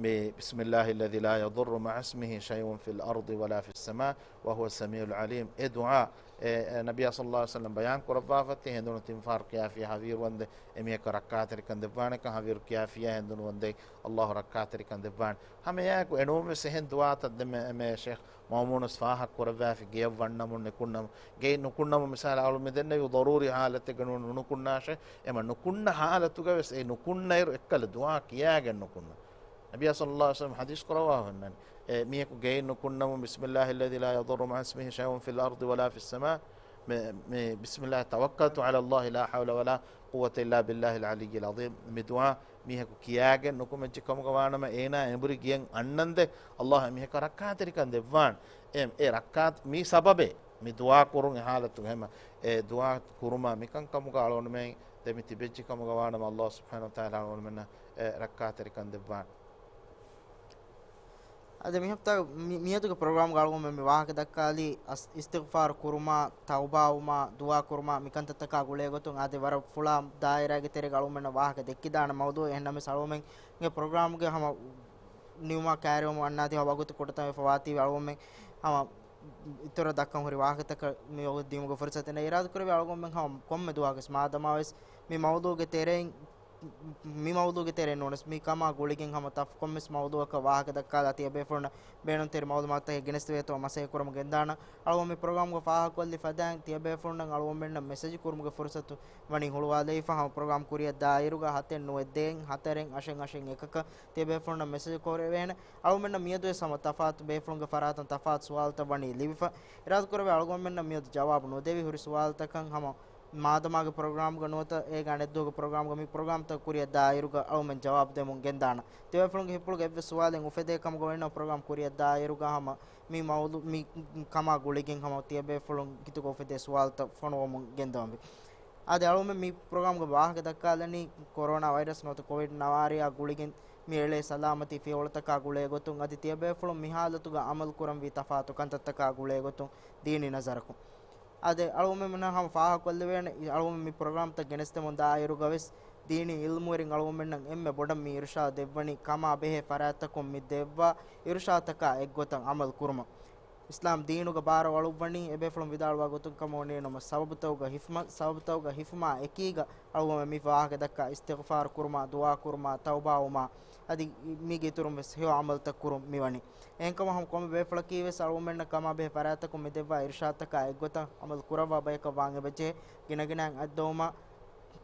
މި بسم الله الذي لا يضر مع اسمه شيء في الأرض ولا في السماء وهو السميع العليم. އެ ދުޢާ، އެ، އެ ނަބިއްޔާ ޞައްލައްލާހު ޢަލައިހި ވަސައްލަމް ބަޔާން ކުރައްވާފައި ތި ހެނދުނު ތިން ފަހަރު ކިޔާފިޔާ ހަވީރު ވަންދެން އެމީހަކަށް ރައްކާތެރިކަން ދެއްވާނެކަން، ހަވީރު ކިޔާފިޔާ ހެނދުނު ވަންދެން ﷲ ރައްކާތެރިކަން ދެއްވާނެ. ހަމަ އެއާއެކު އެނޫން ވެސް އެހެން ދުޢާތައް ދެމެ، އެމެ ޝޭޚް މައުމޫނު ވެސް ފާހަގަ ކުރައްވާފި ގެޔަށް ވަންނަމުން ނުކުންނަމުން، ގެއިން ނުކުންނަމުން މިސާލަށް އަޅު މި ދެންނެވި ޟަރޫރީ ޙާލަތެއްގަ ނޫން ނުކުންނާށޭ. އެމަ ނުކުންނަ ޙާލަތުގަ ވެސް އެ ނުކުންނައިރު އެއްކަލަ ދުޢާ ކިޔާގެން ނުކުންނަ. ނަބިއްޔާ ޞައްލައްލާހު ޢަލައިހި ވަސައްލަމް ޙަދީޘް ކުރައްވާފައި ވަންނަނީ، އެ މީހަކު ގެއިން ނުކުންނަމުން بسم الله الذي لا يضر مع اسمه شيء في الأرض ولا في السماء، މި، މި، بسم الله توكلت على الله لا حول ولا قوة إلا بالله العلي العظيم، މި ދުޢާ މީހަކު ކިޔާގެން ނުކުމެއްޖެ ކަމުގަ ވާނަމަ، އޭނާ އެނބުރި ގެޔަށް އަންނަންދެން ﷲ އެމީހަކަށް ރައްކާތެރިކަން ދެއްވާނެ. އެ، އެ ރައްކާތެ، މީ ސަބަބޭ މި ދުޢާ ކުރުން އެ ޙާލަތުގަ. އެމަ އެ ދުޢާ ކުރުމާ މިކަންކަމުގަ އަޅުގަނޑުމެން ދެމި ތިބެއްޖެ ކަމުގަ ވާނަމަ، ﷲ ސުބްޙާނަހޫ ވަތަޢާލާ އަޅުގަނޑުމެންނަށް އެ ރައްކާތެރިކަން ދެއްވާނެ. އަދި މި ހަފްތާގެ މި، މިއަދުގެ ޕްރޮގްރާމްގަ އަޅުގަނޑުމެން މި ވާހަކަ ދައްކާލީ އަސް، އިސްތިޣްފާރު ކުރުމާ، ތައުބާވުމާ، ދުޢާ ކުރުމާ، މި ކަންތައްތަކާ ގުޅޭ ގޮތުން. އާދެ، ވަރަށް ފުޅާ ދާއިރާގެ ތެރޭގަ އަޅުގަނޑުމެންނަށް ވާހަކަ ދެއްކިދާނެ މައުޟޫޢެއް. އެހެންނަމަވެސް އަޅުގަނޑުމެންގެ ޕްރޮގްރާމްގެ ހަމަ ނިމުމާ ކައިރިވަމުން އަންނާތީ ވަގުތު ކުޑަތަން ވެފަ ވާތީވެ އަޅުގަނޑުމެން ހަމަ އިތުރަށް ދައްކަން ހުރި ވާހަކަތަކަށް މި ވަގުތު ދިޔުމުގެ ފުރުސަތެއް ނެތް. އިރާދަކުރެއްވި އަޅުގަނޑުމެން ހަމަ ކޮންމެ ދުވަހަކުވެސް މާދަމާވެސް މި މައުޟޫޢުގެ ތެރެއިން މި މައުޟޫގެ ތެރެއިން ނޫނަސް، މި ކަމާ ގުޅިގެން ހަމަ ތަފް ކޮންމެސް މައުޟޫއަކަށް ވާހަކަ ދައްކާލާ ތިޔަބޭފުޅުންނަށް ބޭނުންތެރި މައުލޫމާތުތަކެއް ގެނެސްދެވޭތޯ މަސައްކަތް ކުރަމުން ގެންދާނަން. އަޅުގަނޑު މި ޕްރޮގްރާމްގަ ފާހަގަކޮށްލި ފަދައިން ތިޔަބޭފުޅުންނަށް އަޅުގަނޑުމެންނަށް މެސެޖް ކުރުމުގެ ފުރުސަތު ވަނީ ހުޅުވާލައިފަ ހަމަ ޕްރޮގްރާމް ކުރިއަށް ދާއިރުގަ ހަތެއް ނުވައެއް ދޭއް ހަތަރެއް އަށެއް އަށެއް އެކަކަށް ތިޔަބޭފުޅުންނަށް މެސެޖް ކުރެވޭނެ. އަޅުގަނޑުމެންނަށް މިއަދުވެސް ހަމަ ތަފާތު ބޭފުޅުންގެ ފަރާތުން ތަފާތު ސުވާލުތައް ވަނީ ލިބިފަ. އިރާދަކުރެވޭ އަޅުގަނޑުމެންނަށް މިއަދު ޖަވާބު ނުދެވި ހުރި ސުވާލުތަކަށް ހަމަ މާދަމާގެ ޕްރޮގްރާމްގަ ނުވަތަ އޭގެ އަނެއްދުވަހުގެ ޕްރޮގްރާމްގަ މި ޕްރޮގްރާމްތައް ކުރިއަށް ދާއިރުގަ އަޅުމެން ޖަވާބު ދެމުން ގެންދާނަ. ތިޔަބޭފުޅުންގެ ހިތުގަ އެއްވެސް ސުވާލެއް އުފެދޭ ކަމުގަ ވަނީ ޕްރޮގްރާމް ކުރިއަށް ދާއިރުގަ ހަމަ މި މައުލޫ-، މި ކަމާ ގުޅިގެން ހަމަ ތިޔަބޭފުޅުން ހިތުގަ އުފެދޭ ސުވާލުތައް ފޮނުވަމުން ގެންދަވަންވީ. އަދި އަޅުމެން މި ޕްރޮގްރާމްގަ ވާހަކަ ދައްކާލަނީ ކޮރޯނާ ވައިރަސް ނުވަތަ ކޮވިޑް ނަވާރަޔާ ގުޅިގެން މި އެޅޭ ސަލާމަތީ ފިޔަވަޅުތަކާ ގުޅޭ ގޮތުން އަދި ތިޔަބޭފުޅުން މި ހާލަތުގަ އަމަލު ކުރަންވީ ތަފާތު ކަންތައްތަކާ ގުޅޭ ގޮތުން ދީނީ ނަޒަރަކުން. އަދި އަޅުގަނޑުމެންނަށް ހަމަ ފާހަގަކޮށްލެވޭނެ، އަޅުގަނޑު މި ޕްރޮގްރާމްތައް ގެނެސްދެމުން ދާއިރުގަވެސް ދީނީ އިލްމުވެރިން އަޅުގަނޑުމެންނަށް އެންމެ ބޮޑަށް މި އިރުޝާދު ދެއްވަނީ ކަމާ ބެހޭ ފަރާތްތަކުން މި ދެއްވާ އިރުޝާދުތަކާ އެއްގޮތަށް އަމަލު ކުރުމަށް. އިސްލާމް ދީނުގަ ބާރު އަޅުއްވަނީ އެބޭފުޅުން ވިދާޅުވާ ގޮތުން ކަމަށް ވަނީ ނަމަ ސަބަބުތަކުގަ ހިފުމަށް، ސަބަބުތަކުގަ ހިފުމާ އެކީގަ އަޅުގަނޑުމެން މި ވާހަކަ ދައްކާ އިސްތިޣްފާރު ކުރުމާ، ދުޢާ ކުރުމާ، ތައުބާވުމާ، އަދި މީގެ އިތުރުން ވެސް ހެޔޮ އަމަލުތައް ކުރުން މިވަނީ. އެހެންކަމުން ހަމަ ކޮންމެ ބޭފުޅަކީ ވެސް އަޅުގަނޑުމެންނަށް ކަމާ ބެހޭ ފަރާތްތަކުން މި ދެއްވާ އިރުޝާދުތަކާ އެއްގޮތަށް އަމަލު ކުރައްވާ ބަޔަކަށް ވާން އެބަޖެހޭ. ގިނަގިނައިން އަތްދަވުމަށް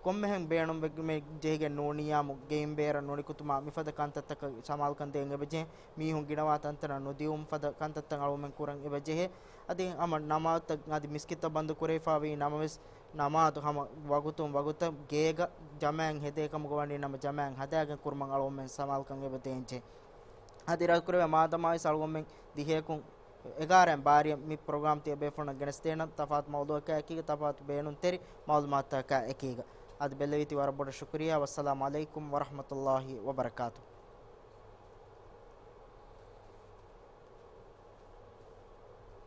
ކޮންމެހެން ބޭނުންވެގެން ޖެހިގެން ނޫނިއްޔާމު، ގެއިން ބޭރަށް ނުނިކުތުމާ، މިފަދަ ކަންތައްތަކަށް ސަމާލުކަން ދޭން އެބަޖެހޭ. މީހުން ގިނަވާ ތަންތަނަށް ނުދިއުމު ފަދަ ކަންތައްތައް އަޅުގަނޑުމެން ކުރަން އެބަޖެހޭ. އަދި ހަމަ ނަމާދުތައް އަދި މިސްކިތްތައް ބަންދު ކުރެވިފައިވީ ނަމަވެސް، ނަމާދު ހަމަ ވަގުތުން ވަގުތަށް ގޭގަ ޖަމާއަށް ހެދޭ ކަމުގަ ވަނީ ނަމަ ޖަމާއަށް ހަދާގެން ކުރުމަށް އަޅުގަނޑުމެން ސަމާލުކަން އެބަ ދޭންޖެހޭ. އަދި ރަދުކުރެވޭ މާދަމާވެސް އަޅުގަނޑުމެން ދިހައަކުން އެގާރައިން ބާރިއަށް މި ޕްރޮގްރާމް ތިޔަބޭފުޅުންނަށް ގެނެސްދޭނަން ތަފާތު މައުޟޫއަކާ އެކީގަ، ތަފާތު ބޭނުންތެރި މައުލޫމާތުތަކާ އެކީގަ. އަދި ބެއްލެވީތީ ވަރަށް ބޮޑަށް ޝުކުރިއްޔާ. ވައްސަލާމު ޢަލައިކުމް ވަރަޙްމަތުﷲި ވަބަރަކާތުހު.